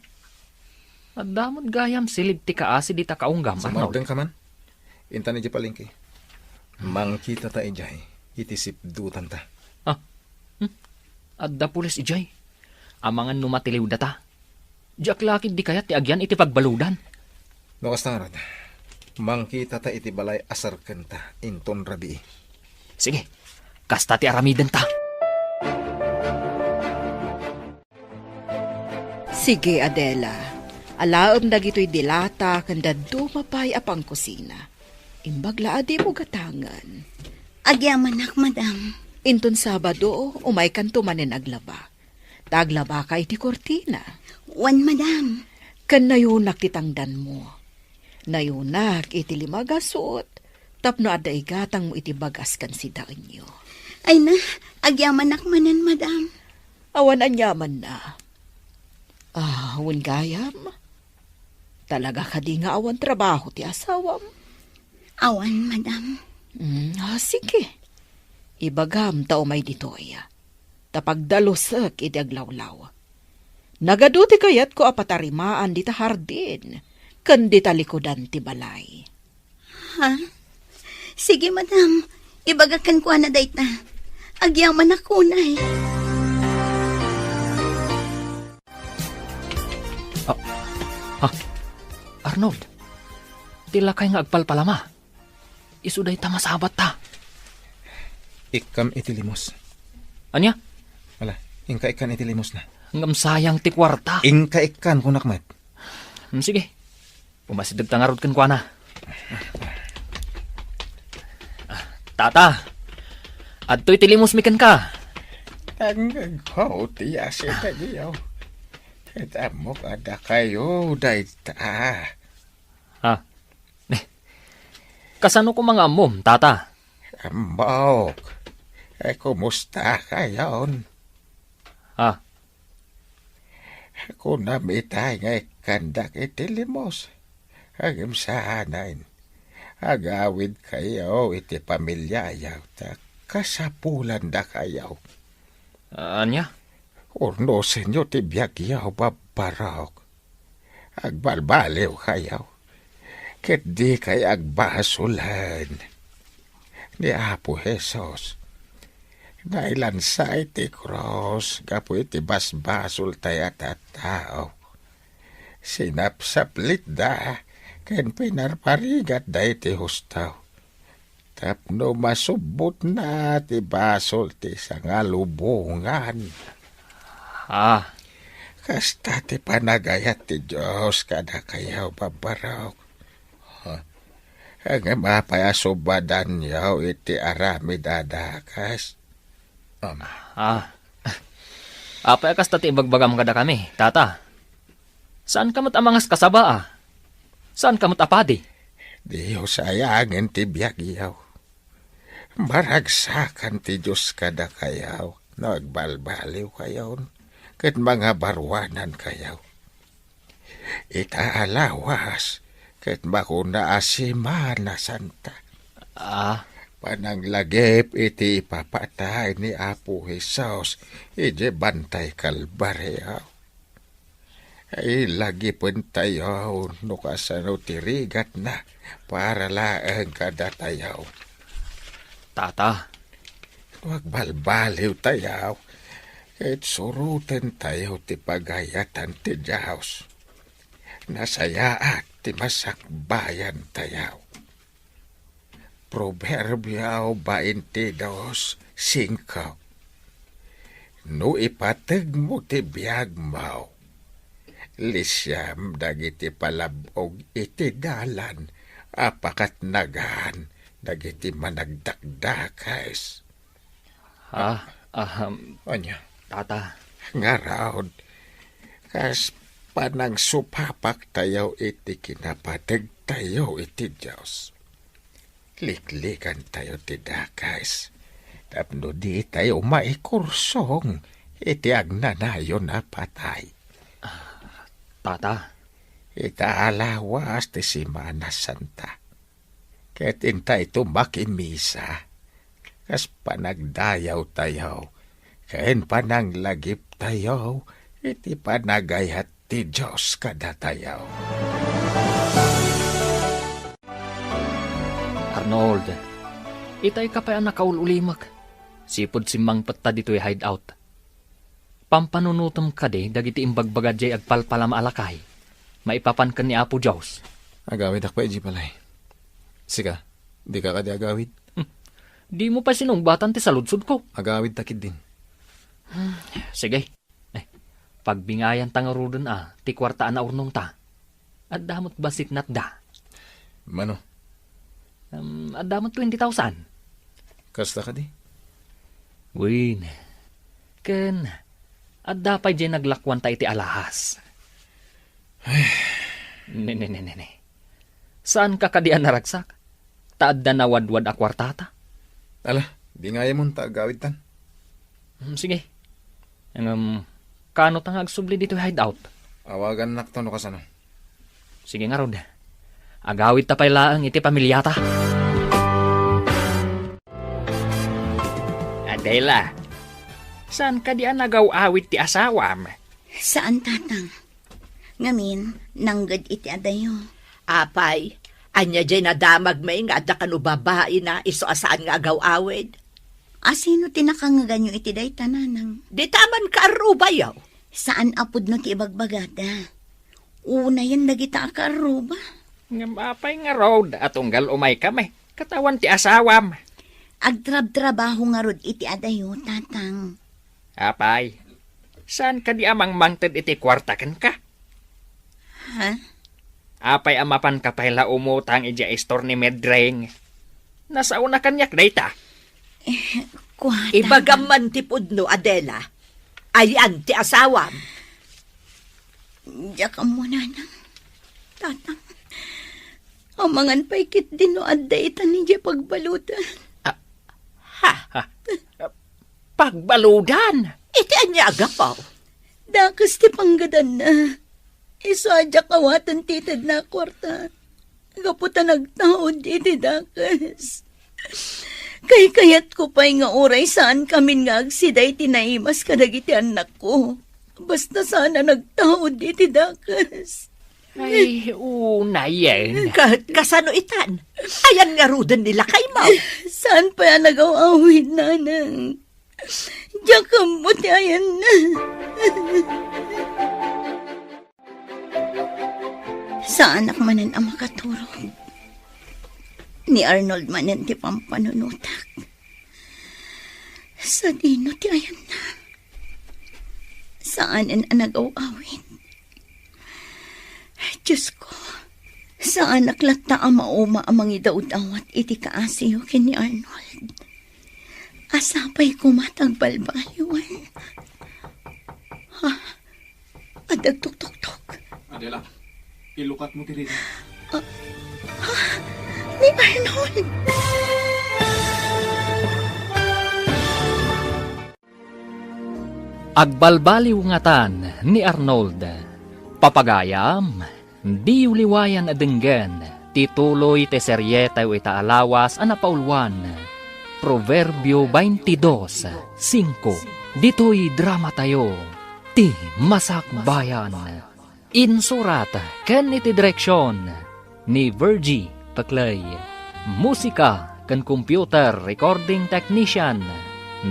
Adda met gayam silid ti kaasi dita kaunggam, Arnold. Sumardeng ka man? Intan idiay palengke. Mangkita ta idiay iti sipdutan ta. Ah. Hmm? Adda pulis idiay. Amangan no matiliw data. Diak la ketdi kayat ti agyan iti pagbaludan. No kasta ngarud, mangkita ta iti balay a serken ta inton rabii. Sige, kasta ti aramiden ta. Sige, Adela. Alaem dagitoy dilata ken dadduma pay a pangkusina. Imbag la a dimo gatangen. Agyamanak, madam. Inton Sabado, umaykanto manen aglaba. Ta aglabaka iti kurtina. Wen, madam. Ken nayonak ti tangdanmo. Nayonak iti lima a gasut, tapno adda igatangmo iti bagas ken sidaenyo. Ay na, agyamanak manen, madam. Awan aniamanna. Ah, wen gayam? Talaga kadi nga awan trabaho ti asawam? Awan, madam. Mm, ah, sige. Ibagam ta umay ditoy. Ta pagdalusek iti aglawlaw. Nagadu ti kayatko a patarimaan dita hardin ken dita likudan ti balay. Ha? Sige, madam. Ibagak kenkuana dayta. Agyamanak unay. Ah, ha? Arnold, ti lakay nga agpalpalama. Isu dayta masabat ta. Ikkam iti limos. Ania? Ala, inka ikkan iti limos na. Ngem sayang ti kuarta. Inka ikkan, kunak met. Hmm, sige. Umasideg ta ngarud kenkuana. Ah, Tata, adtoy ti limos mi kenka. Nangngegko ti asidegyo. Ket ammok a dakayo dayta. Ha? Kasano koma nga ammom, Tata? Ammok. Eh, kumusta kayon? Ah. Kunam itay nga ikkandak iti limos. Agimsaanen. Agawid kayo iti pamiliayo, ta kasapulan dakayo. Ania? Urnosenyo ti biagyo, babbarok. Agbalbaliwkayo, ket dikay agbasolen. Ni Apo Jesus, nailansa iti krus gapu iti basbasoltayo a tattao. Sinapsaplitda ken pinarparigatda iti husto. Tapno masubbotna ti basol ti sangalubongan. Ah. Kasta ti panagayat ti Dios kadakayo, babbarok. Ha? Ngem apay a subadanyo iti aramid a dakes? Am. Ah. Apay a kasta ti ibagbagam kadakami, Tata? Saanka met a mangaskasaba, a? Saanka met a padi? Diyo sayangen ti biagyo. Maragsakan ti Dios kadakayo no agbalbaliwkayon ket mangabaruanankayo. Ita a lawas ket makuna a Semana Santa. Ah. Pananglagip iti ipapatay ni Apo Jesus idiay bantay Kalbario. Ilagipentayo no kasano ti rigatna para laeng kadatayo. Tata. No agbalbaliwtayo, ket surotentayo ti pagayatan ti Dios. Nasayaat ti masakbayantayo. Proverbio twenty-two cinco. No ipategmo ti biagmo, lisiam dagiti palab-og iti dalan a pakatnagan dagiti managdakdakes. Ah, ahem. Ania? Tata. Ngarud, kas panangsupapaktayo iti kinapategtayo iti Dios, liklikantayo ti dakes tapno ditayo maikursong iti agnanayon a patay. Tata. Ita a lawas ti Semana Santa. Ket intayto makimisa, kas panagdayawtayo, ken pananglagiptayo iti panagayat ti Dios kadatayo. Arnold, itay ka pay a nakaul-ulimek. Sipud simmangpetta ditoy hideout. Pampanunotem kadi dagiti imbagbaga diay agpalpalam a lakay maipapan ken ni Apo Dios. Agawidak pay idiay balay. Sika, dika kadi agawid? Hmm. Dimo pay sinungbatan ti saludsodko. Agawidta ketdin. Hmm, sige. Eh, pagbingayanta ngaruden a ti kuarta a naurnongta. Adda met bassit natda. Mano? Um, adda met twenty thousand. Kasta kadi? Wen. Ken, adda pay diay naglakuanta iti alahas. Ay. Ne, ne, ne, ne, ne. Saanka kadi a naragsak? Ta adda nawadwad a kuartata. Ala, bingayemon ta agawidtan. Hmm, sige. Ngem, kaano ta nga agsubli ditoy hideout? Awagannakto no kasano. Sige ngarud. Agawidta pay laeng iti pamiliata. Adela, saan kadi a nagaw-awid ti asawam? Saan, Tatang. Ngamin, nangged iti adayo. Apay, ania diay nadamagmi nga adda kano babaina isu a saan nga agaw-awid? A, sino ti nakangeganyo iti dayta, Nanang? Dita a mankaarrubayo. Saan a pudno ti ibagbagada. Unayen dagita a kaarruba. Ngem apay ngarud a tunggal umaykami ket awan ti asawam? Agtrabtrabaho ngarud iti adayo, Tatang. Apay, saan kadi a mangmangted iti kuarta kenka? Ha? Apay a mapanka pay la umutang idiay istor ni Medring? Nasaona kaniak dayta. Eh, kua, Ibagam Tatang. Man ti pudno, Adela. Ayan ti asawam. Diak ammo, Nanang. Tatang. Amangan pay ketdi no adda itan idiay pagbaludan. Ah, ha? Ha? Pagbaludan? Iti ania a gapu? Dakes ti panggadanna. Isu a diak awaten ti itedna a kuarta. Gapu ta nagtaud iti dakes. Kaykayatko pay nga uray saankamin nga agsida iti naimas kadagiti annakko. Basta saan a nagtaud iti dakes. Ay, unayen. Ka-, kasano itan? Ayan ngaruden ni lakaymo? Saan pay a nagaw-awid, Nanang? Diak ammo ti ayanna. Saanak manen a makaturog. Ni Arnold manen ti pampanunotak. Sadino ti ayanna? Saanen a nagaw-awid. Diyos ko, saanak latta a mauma a mangidawdawat iti kaasiyo ken ni Arnold. Sapay koma ta agbalbaliwan. Ha? Adda agtuktoktok. Adela, ilukatmo ti ridaw. Ah, ha? Ni Arnold? Agbalbaliw ngatan ni Arnold. Papagayam, diyo liwayan a denggen ti tuloy ti serietayo ita a lawas a napauluan, Proverbio twenty-two cinco. Ditoy dramatayo, Ti Masakbayan. Insurat ken iti direksion ni Virgie Peclay. Musika ken computer recording technician,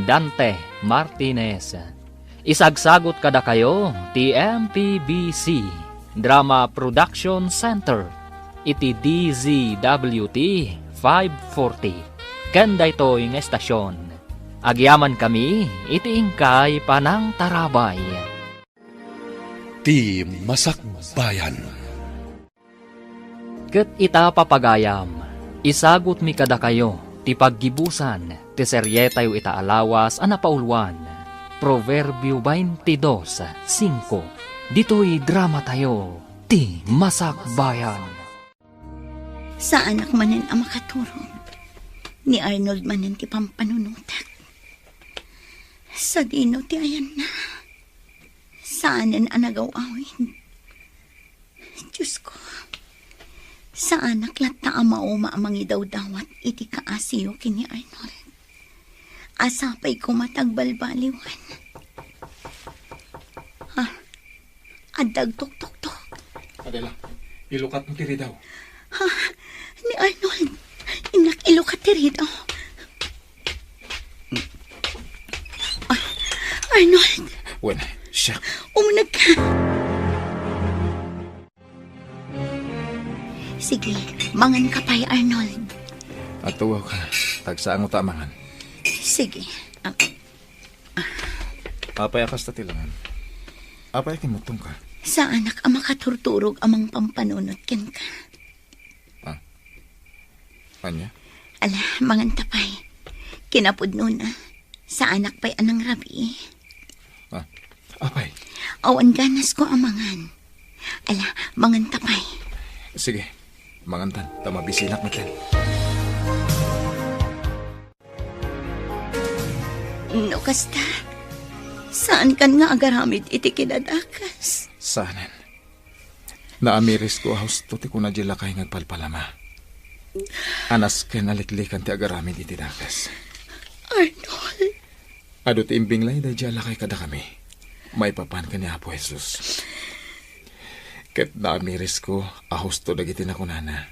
Dante Martinez. Isagsagut kadakayo ti M P B C Drama Production Center iti D Z W T five forty. Ken daytoy nga estasion, agyamankami iti inkay panangtarabay. Ti Masakbayan. Ket ita, papagayam, isagutmi kadakayo ti paggibusan ti serietayo ita a lawas a napauluan, Proverbio twenty-two cinco. Ditoy dramatayo, Ti Masakbayan. Saanak manen a makaturog. Ni Arnold manen ti pampanunotek. Sadino ti ayanna? Saanen a nagaw-awid. Diyos ko, saanak latta a mauma a mangidawdawat iti kaasiyo ken ni Arnold. Sapay koma ta agbalbaliwan. Ha? Adda agtuktoktok. Adela, ilukatmo ti ridaw. Ha? Ni Arnold. Innak ilukat ti ridaw. Ah, Arnold. Wen, siak. Umuneg ka. Sige, mangan ka pay, Arnold. Agtugaw ka. Tagsaango ta a mangan. Sige. Ah, Apay a kasta ti langan? Apay a kimmuttong ka? Saanak a makaturturog a mangpampanunot kenka. Ah. Ania? Ala, mangan ta pay. Kinapudnona, saanak pay a nangrabii. Ah, apay? Awan ganas ko a mangan. Ala, mangan ta pay. Sige, mangantan, ta mabisinak metten. No kasta, saankan nga agaramid iti kinadakes? Saanen. Naamirisko a husto ti kuna diay lakay nga agpalpalama. Anas ken a liklikan ti agaramid iti dakes. Arnold. Adu ti imbinglay daydiay a lakay kadakami maipapan ken ni Apo Jesus. Ket naamirisko a husto dagiti nakunana.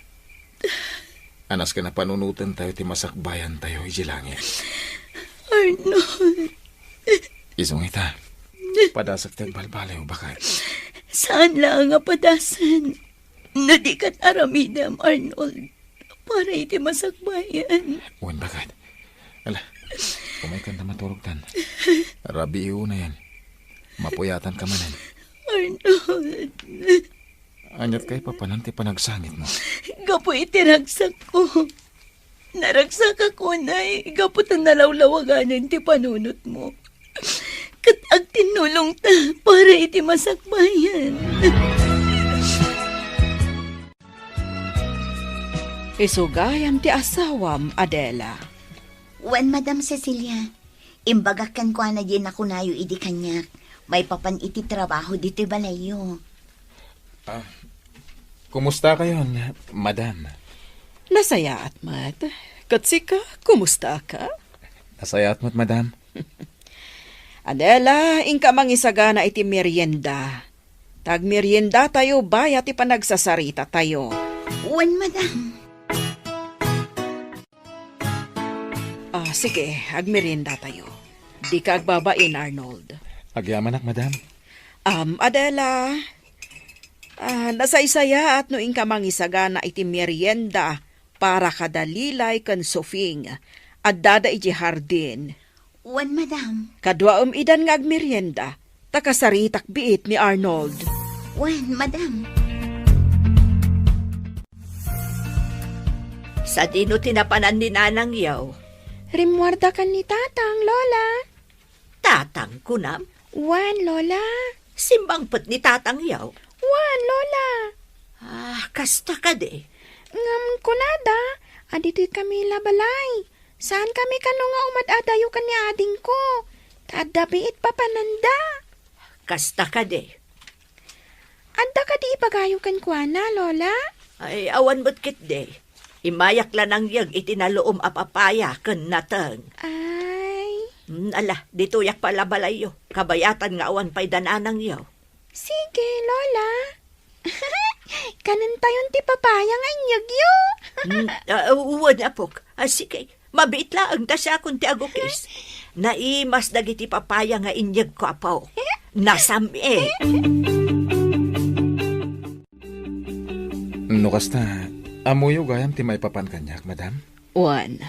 Anas ken a panunotentayo ti masakbayantayo idiay langit. Arnold. Isu nga ita, padasek ti agbalbaliw, baket. Saan laeng a padasen no di ket aramidem, Arnold, para iti masakbayan. Wen, baket. Ala, umaykan ta maturogtan. Rabii unayen. Mapuyatanka manen. Arnold. Aniat kay papanan ti panagsangitmo? Gapu iti ragsakko. Naragsakak unay gapu ta nalawlawaganen ti panunotmo. Ket agtinnulongta para iti masakbayan. Isu gayam ti asawam, Adela. Wen, Madam Cecilia. Imbagak kenkuana diay nakunayo idi kaniak, maipapan iti trabaho ditoy balayyo. Ah, kumusta kayon, madam? Nasayaat met. Ket sika, kumusta ka? Nasayaat met, madam. Adela, inka mangisagana iti merienda. Ta agmeriendatayo bayat ti panagsasarita tayo. Wen, madam. Ah, sige, agmerienda tayo. Dika agbabain, Arnold. Agyamanak, madam. Am, Adela, ah, nasaysayaat no inka mangisagana iti merienda para kada Lilay ken Sofing. Addada iti hardin. Wen, madam. Kaduaem idan nga agmerienda. Ta kasaritak biit ni Arnold. Wen, madam. Sadino ti napanan ni nanangyo? Rimmuarda ken ni tatang, Lola. Tatang, kunam? Wen, Lola. Simmangpet ni tatangyo? Wen, Lola. Ah, kasta kadi? Ngem kunada, aditoy kami la balay. Saan kami kano nga umad-adayo ken ni adingko. Ta adda biit papananda. Kasta kadi? Adda kadi ibagayo kenkuana, Lola? Ay, awan met ketdi. Immayak la nangyeg iti naluom a papaya ken nateng. Ay. Hmm, ala, ditoyak pay la balayyo. Kabayatan nga awan pay da nanangyo. Sige, Lola. Kanentayon ti papaya nga inyegyo. Hmm, ah, wen, apok. Ah, sige. Mabiit laeng ta siakon ti agukis. Naimas dagiti papaya nga inyegko, apo. Nasam-it. No kasta, ammoyo gayam ti maipapan kaniak, madam? Wen,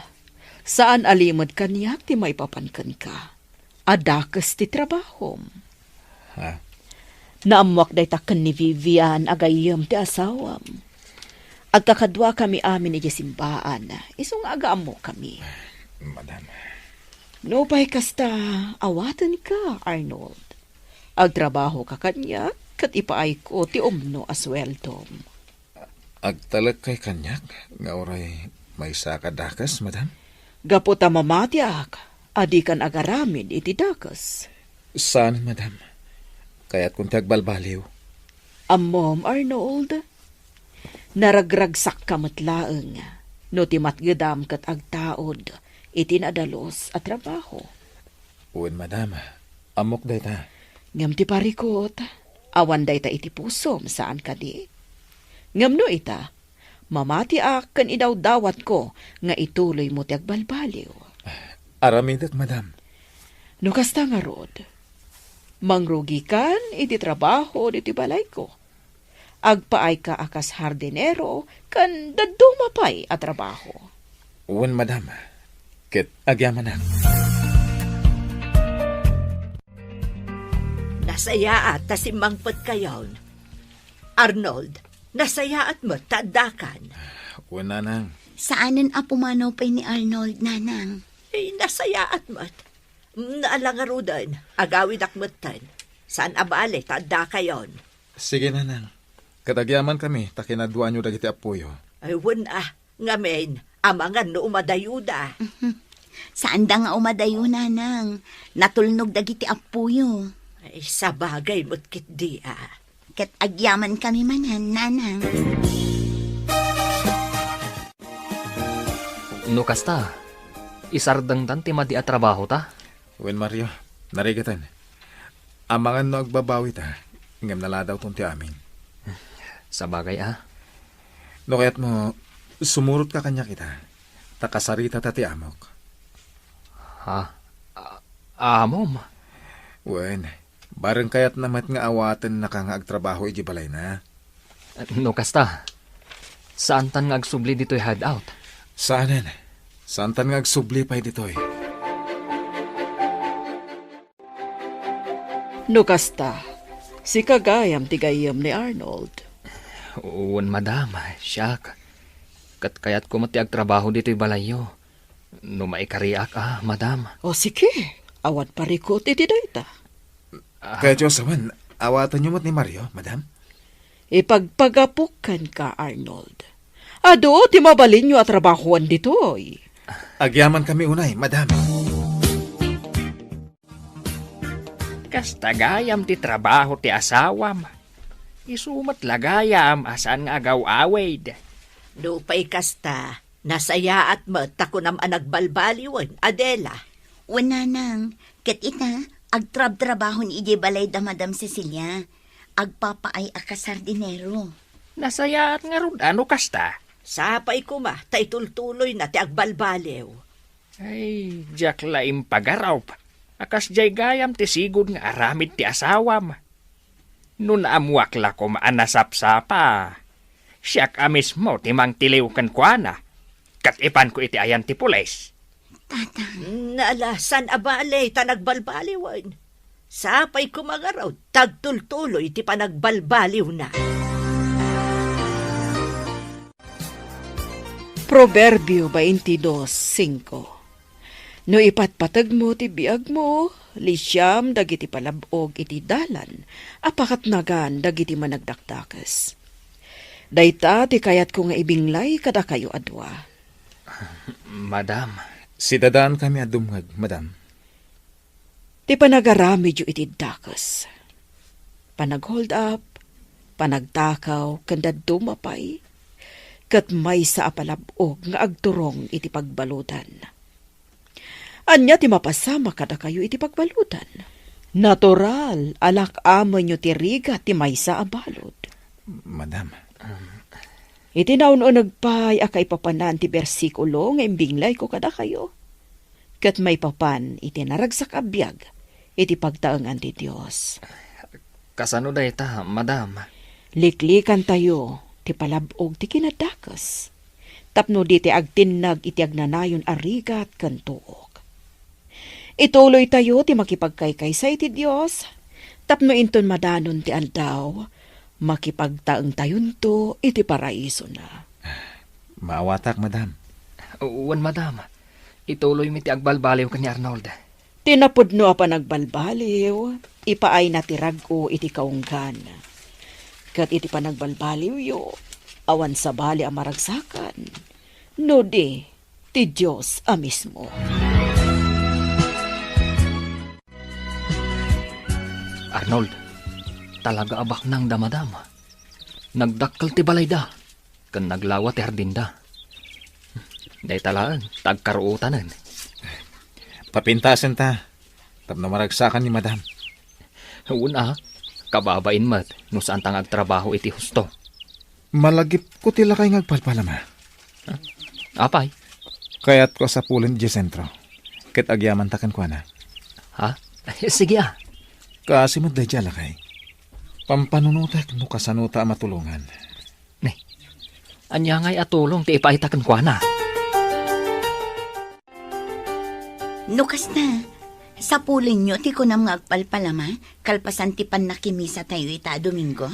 saan a limed kaniak ti maipapan kenka. A dakes ti trabahom. Ha? Naammoak dayta ken ni Vivian a gayyem ti asawam. Agkakaduakami amin idiay simbaan, isu nga agaammokami. Madam. Nupay kasta, awatenka, Arnold. Agtrabahoka kaniak, ket ipaayko ti umno a sueldom. Agtalekkay kaniak nga uray maysa ka dakes, madam? Gapu ta mamatiak a dikan agaramid iti dakes. Saan, madam. Kayatkon ti agbalbaliw. Ammom, Arnold, naragragsakka met laeng no ti matgedam ket agtaud iti nadalus a trabaho. Wen, madam. Ammok dayta. Ngem ti parikut, awan dayta iti pusom, saan kadi? Ngem no ita, mamatiak ken idawdawatko nga ituloymo ti agbalbaliw. Aramidek, madam. No kasta ngarud, mangrugikan iti trabaho ditoy balayko. Agpaayka a kas hardinero ken dadduma pay a trabaho. Wen, madam. Ket agyamanak. Nasayaat ta simmangpetkayon. Arnold, nasayaat met ta addakan. Wen, nanang. Saanen a pumanaw pay ni Arnold, nanang. Ay, nasayaat met. Mm, ala ngaruden, agawidak metten. Saan a bale ta addakayon. Sige, nanang. Ket agyamankami ta kinaduaanyo dagiti appoyo. Ay, wen a, ngamin, amangan no umadayoda. Saanda nga umadayo, nanang. Natulnog dagiti appoyo. Ay, sabagay met ketdi a. Ket agyamankami manen, nanang. No kasta, isardengtan ti madi a trabahota? Wen, Mario, narigeten. Amangan no agbabawita, ngem naladawton ti amin. Sabagay a. No kayatmo, sumurotka kaniak ita, ta kasaritata ti amok. Ha? A-, amom? Wen, bareng kayatna met nga awatennaka nga agtrabaho idiay balayna. No kasta, saantan nga agsubli ditoy hideout? Saanen. Saantan nga agsubli pay ditoy. No kasta, sika gayam ti gayyem ni Arnold. Wen, madam, siak. Ket kayatko met ti agtrabaho ditoy balayyo. No maikariak a, madam. O, sige, awan parikut iti dayta. Ah. Kayatyo a sawen, awatenyo met ni Mario, madam? Ipagpagapok kenka, Arnold. Adu ti mabalinyo a trabahoan ditoy. Agyamankami unay, madam. Kasta gayam ti trabaho ti asawam. Isu met la gayam a saan nga agaw-awid. Nupay kasta, nasayaat met ta kunam a nagbalbaliwen, Adela. Wen, nanang, ket ita, agtrabtrabahon idiay balay da Madam Cecilia. Agpapaay a kasardinero. Nasayaat ngarud a no kasta. Sapay koma ta itultuloyna ti agbalbaliw. Ay, diak la impagarup a kasdiay gayam ti sigud nga aramid ti asawam. No naammoak la koma a nasapsapa, siak a mismo ti mangtiliw kenkuana, ket ipanko iti ayan ti pulis. Tatang. Naalasan a bale ta nagbalbaliwen. Sapay koma ngarud, ta agtultuloy ti panagbalbaliwna. Proverbio twenty-two cinco. No ipatpategmo ti biagmo, lisiam dagiti palab-og iti dalan a pakatnagan dagiti managdakdakes. Dayta ti kayatko nga ibinglay kadakayo a dua. Madam. Sidadaankami a dumngeg, madam. Ti panagaramidyo iti dakes, panag-hold up, panagtakaw, ken dadduma pay, ket maysa a palab-og nga agturong iti pagbaludan. Ania ti mapasamak kadakayo iti pagbaludan? Natural a lak-amenyo ti rigat ti maysa a balud. Madam. Iti naun-uneg pay a kaipapanan ti bersikulo nga imbinglayko kadakayo, ket maipapan iti naragsak a biag iti pagtaengan ti Dios. Kasano dayta, madam? Liklikantayo ti palab-og ti kinadakes, tapno di ti agtinnag iti agnanayon a rigat ken tuok. Ituloytayo ti makipagkaykaysa iti Dios, tapno inton madanon ti aldaw, makipagtaengtayonto iti paraisona. Maawatak, madam. Wen, madam. Ituloymi ti agbalbaliw ken ni Arnold. Ti napudno a panagbalbaliw, ipaayna ti rag-o iti kaunggan. Ket iti panagbalbaliwyo, awan sabali a maragsakan, no di ti Dios a mismo. Arnold, talaga a baknang da madam. Nagdakkel ti balayda, ken naglawa ti hardinda. Dayta laeng, ta agkaruotanen. Papintasenta, tapno maragsakan ni madam. Wen a, kababain met no saanta nga agtrabaho iti husto. Malagipko ti lakay nga agpalpalama. Apay? Kayatko a sapulen idiay sentro, ket agyamanta kenkuana. Ha? Sige a. Kaasi met daydiay a lakay. Pampanunotek no kasanota a matulongan. Ne, ania ngay a tulong ti ipaayta kenkuana? No kasta, sapulenyo ti kunam nga agpalpalama kalpasan ti pannakimisatayo ita a Domingo?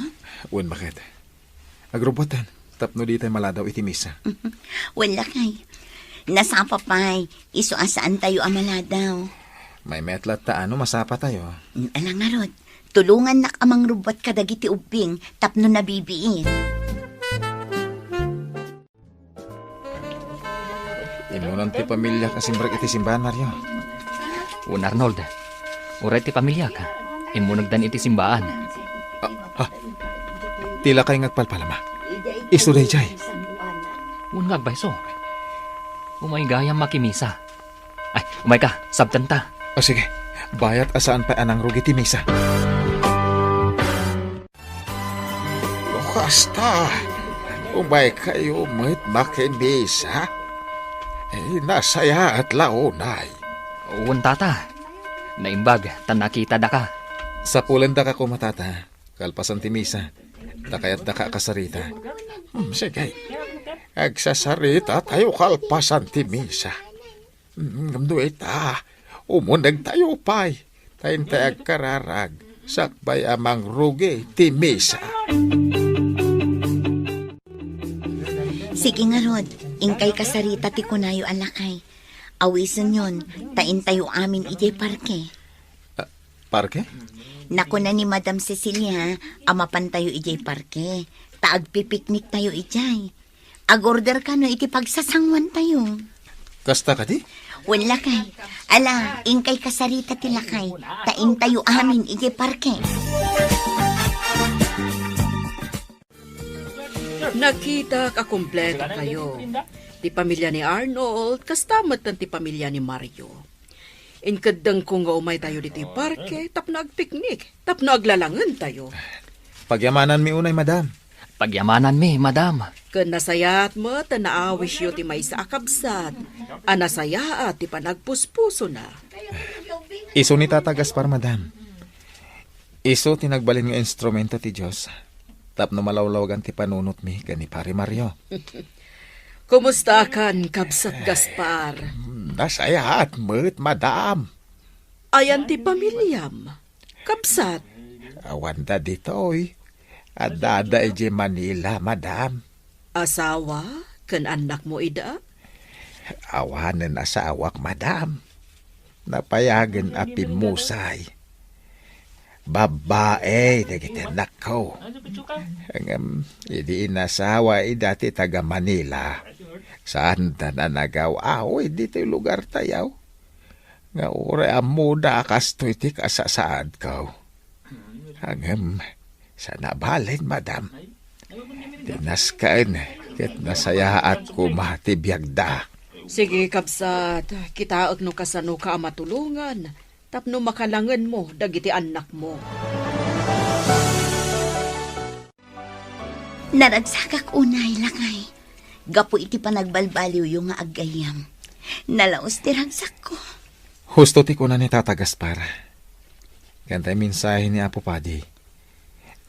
Wen, baket. Agrubbuatan, tapno ditay maladaw iti misa. Wen, lakay. Nasapa pay, isu a saantayo a maladaw. Maymayat latta a no masapatayo. Ala ngarud, tulongannak a mangrubbuat kadagiti ubbing tapno nabibiin. Immunan ti pamiliak a simrek iti simbaan, Mario. Wen, Arnold, uray ti pamiliak, immunegdan iti simbaan. Ah, ah. Ti lakay nga agpalpalama. Isu daydiay. Wen nga agbayso. Umay gayam makimisa. Ay, umayka, sabtenta. Ah, sige. Bayat a saan pay a nangrugi ti misa. No kasta, umaykayo met makimisa? Eh, nasayaat la unay. Wen, tata. Naimbag ta nakitadaka. Sapulendaka koma, tata. Kalpasan ti misa, ta kayatdaka a kasarita. Hmm, sige. Agsasarita tayo kalpasan ti misa. Mm, ngem no ita, umunegtayo pay, ta intay agkararag, sakbay a mangrugi ti misa. Sige ngarud, inkay kasarita ti kunayo a lakay. Awisenyon, ta intayo amin idiay parke. Ah, parke? Nakuna ni Madam Cecilia a mapantayo idiay parke, ta agpipikniktayo idiay. Agorder kano iti pagsasanguantayo. Kasta kadi? Wen, lakay. Ala, inkay kasarita ti lakay, ta intayo amin iti parke. Nakitak a kompleto kayo. Ti pamilya ni Arnold, kasta met ti pamilya ni Mario. Inkeddengko nga umaytayo ditoy parke tapno agpiknik, tapno aglalangentayo. Pagyamananmi unay, madam. Pagyamananmi, madam. Ken nasayaat met a naawisyo ti maysa a kabsat a nasayaat ti panagpuspusona. Isu ni Tata Gaspar, madam. Isu ti nagbalin nga instrumento ti Dios tapno malawlawagan ti panunotmi ken ni Pari Mario. Kumustakan, Kabsat Gaspar? Hmm, nasayaat met, madam. Ayan ti pamiliam? Kabsat. Awanda ditoy. Addada idiay Manila, madam. Asawa ken annakmo ida? Awanen asawak, madam. Napayagen a pimmusay. Babbai dagiti annakko. Ngem idi inasawa ida ti taga Manila, saanda nanagaw-awid ditoy lugartayo. Nga uray ammoda a kastoy ti kasasaadko. Ngem, saan a balen, madam. Ti nasken ket nasayaat koma ti biagda. Sige, kabsat, kitaek no kasanoka a matulongan tapno makalangenmo dagiti annakmo. Naragsakak unay, lakay, gapu iti panagbalbaliwyo nga aggayyem. Nalaus ti ragsakko. Husto ti kuna ni Tata Gaspar. Ken tay mensahe ni Apo Padi.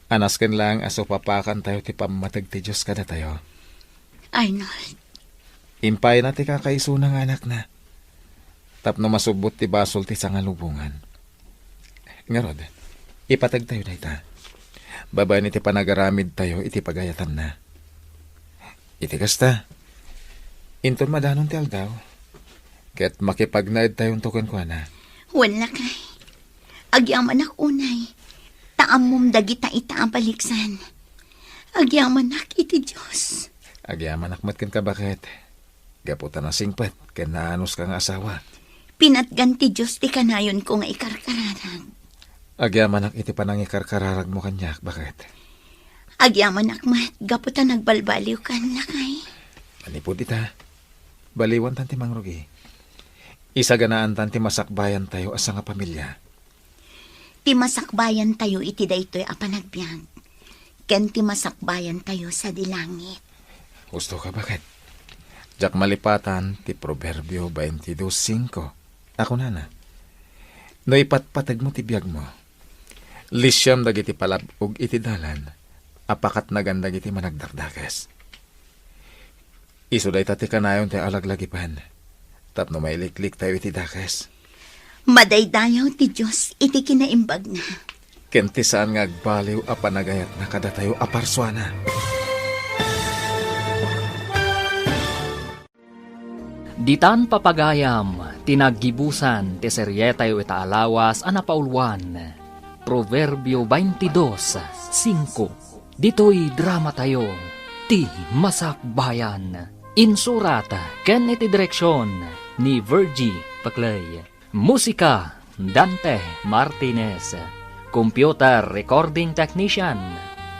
A nasken laeng a supapakantayo ti pammateg ti Dios kadatayo. Arnold. Impayna ti kakaisuna nga anakna. Tapno masubbot ti basol ti sangalubongan. Ngarud, ipategtayo dayta. Babaen iti panagaramidtayo iti pagayatanna. Iti kasta, inton madanon ti aldaw, ket makipagnaedtayonto kenkuana. Wen, lakay. Agyamanak unay, ta ammom dagita ita a baliksan. Agyamanak iti Dios. Agyamanak met kenka, baket. Gapu ta nasingpet ken naanuska nga asawa. Pinatgan ti Dios ti kanayonko nga ikarkararag. Agyamanak iti panangikarkararagmo kaniak, baket. Agyamanak met gapu ta nagbalbaliwkan, lakay. Manipud ita, baliwantan ti mangrugi. Isaganaantan ti masakbayantayo a sangapamilia. Ti masakbayantayo iti daytoy a panagbiag, ken ti masakbayantayo sadi langit. Husto ka, baket. Diak malipatan ti Proverbio twenty-two cinco a kunana, "No ipatpategmo ti biagmo, lisiam dagiti palab-og iti dalan a pakatnagan dagiti managdakdakes." Isu dayta ti kanayon ti alaglagipan, tapno mailikliktayo iti dakes. Madaydayaw ti Dios iti kinaimbagna. Ken ti saan nga agbaliw a panagayatna kadatayo a parsuana. Ditan papagayam ti naggibusan ti serietayo ita a lawas a napauluan, Proverbio twenty-two cinco. Ditoy dramatayo, Ti Masakbayan. Insurat ken iti direksion ni Virgie Paclay. Musika, Dante Martinez. Computer recording technician,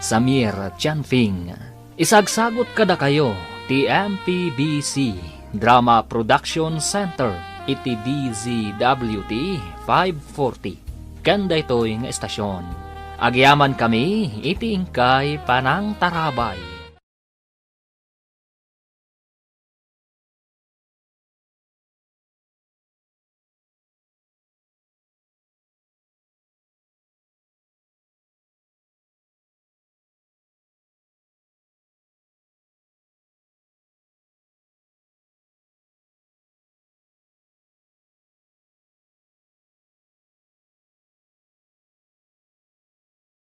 Samir Chanfing. Isagsagut kadakayo ti M P B C Drama Production Center iti D Z W T five forty. Ken daytoy nga estasion, agyamankami iti inkay panangtarabay.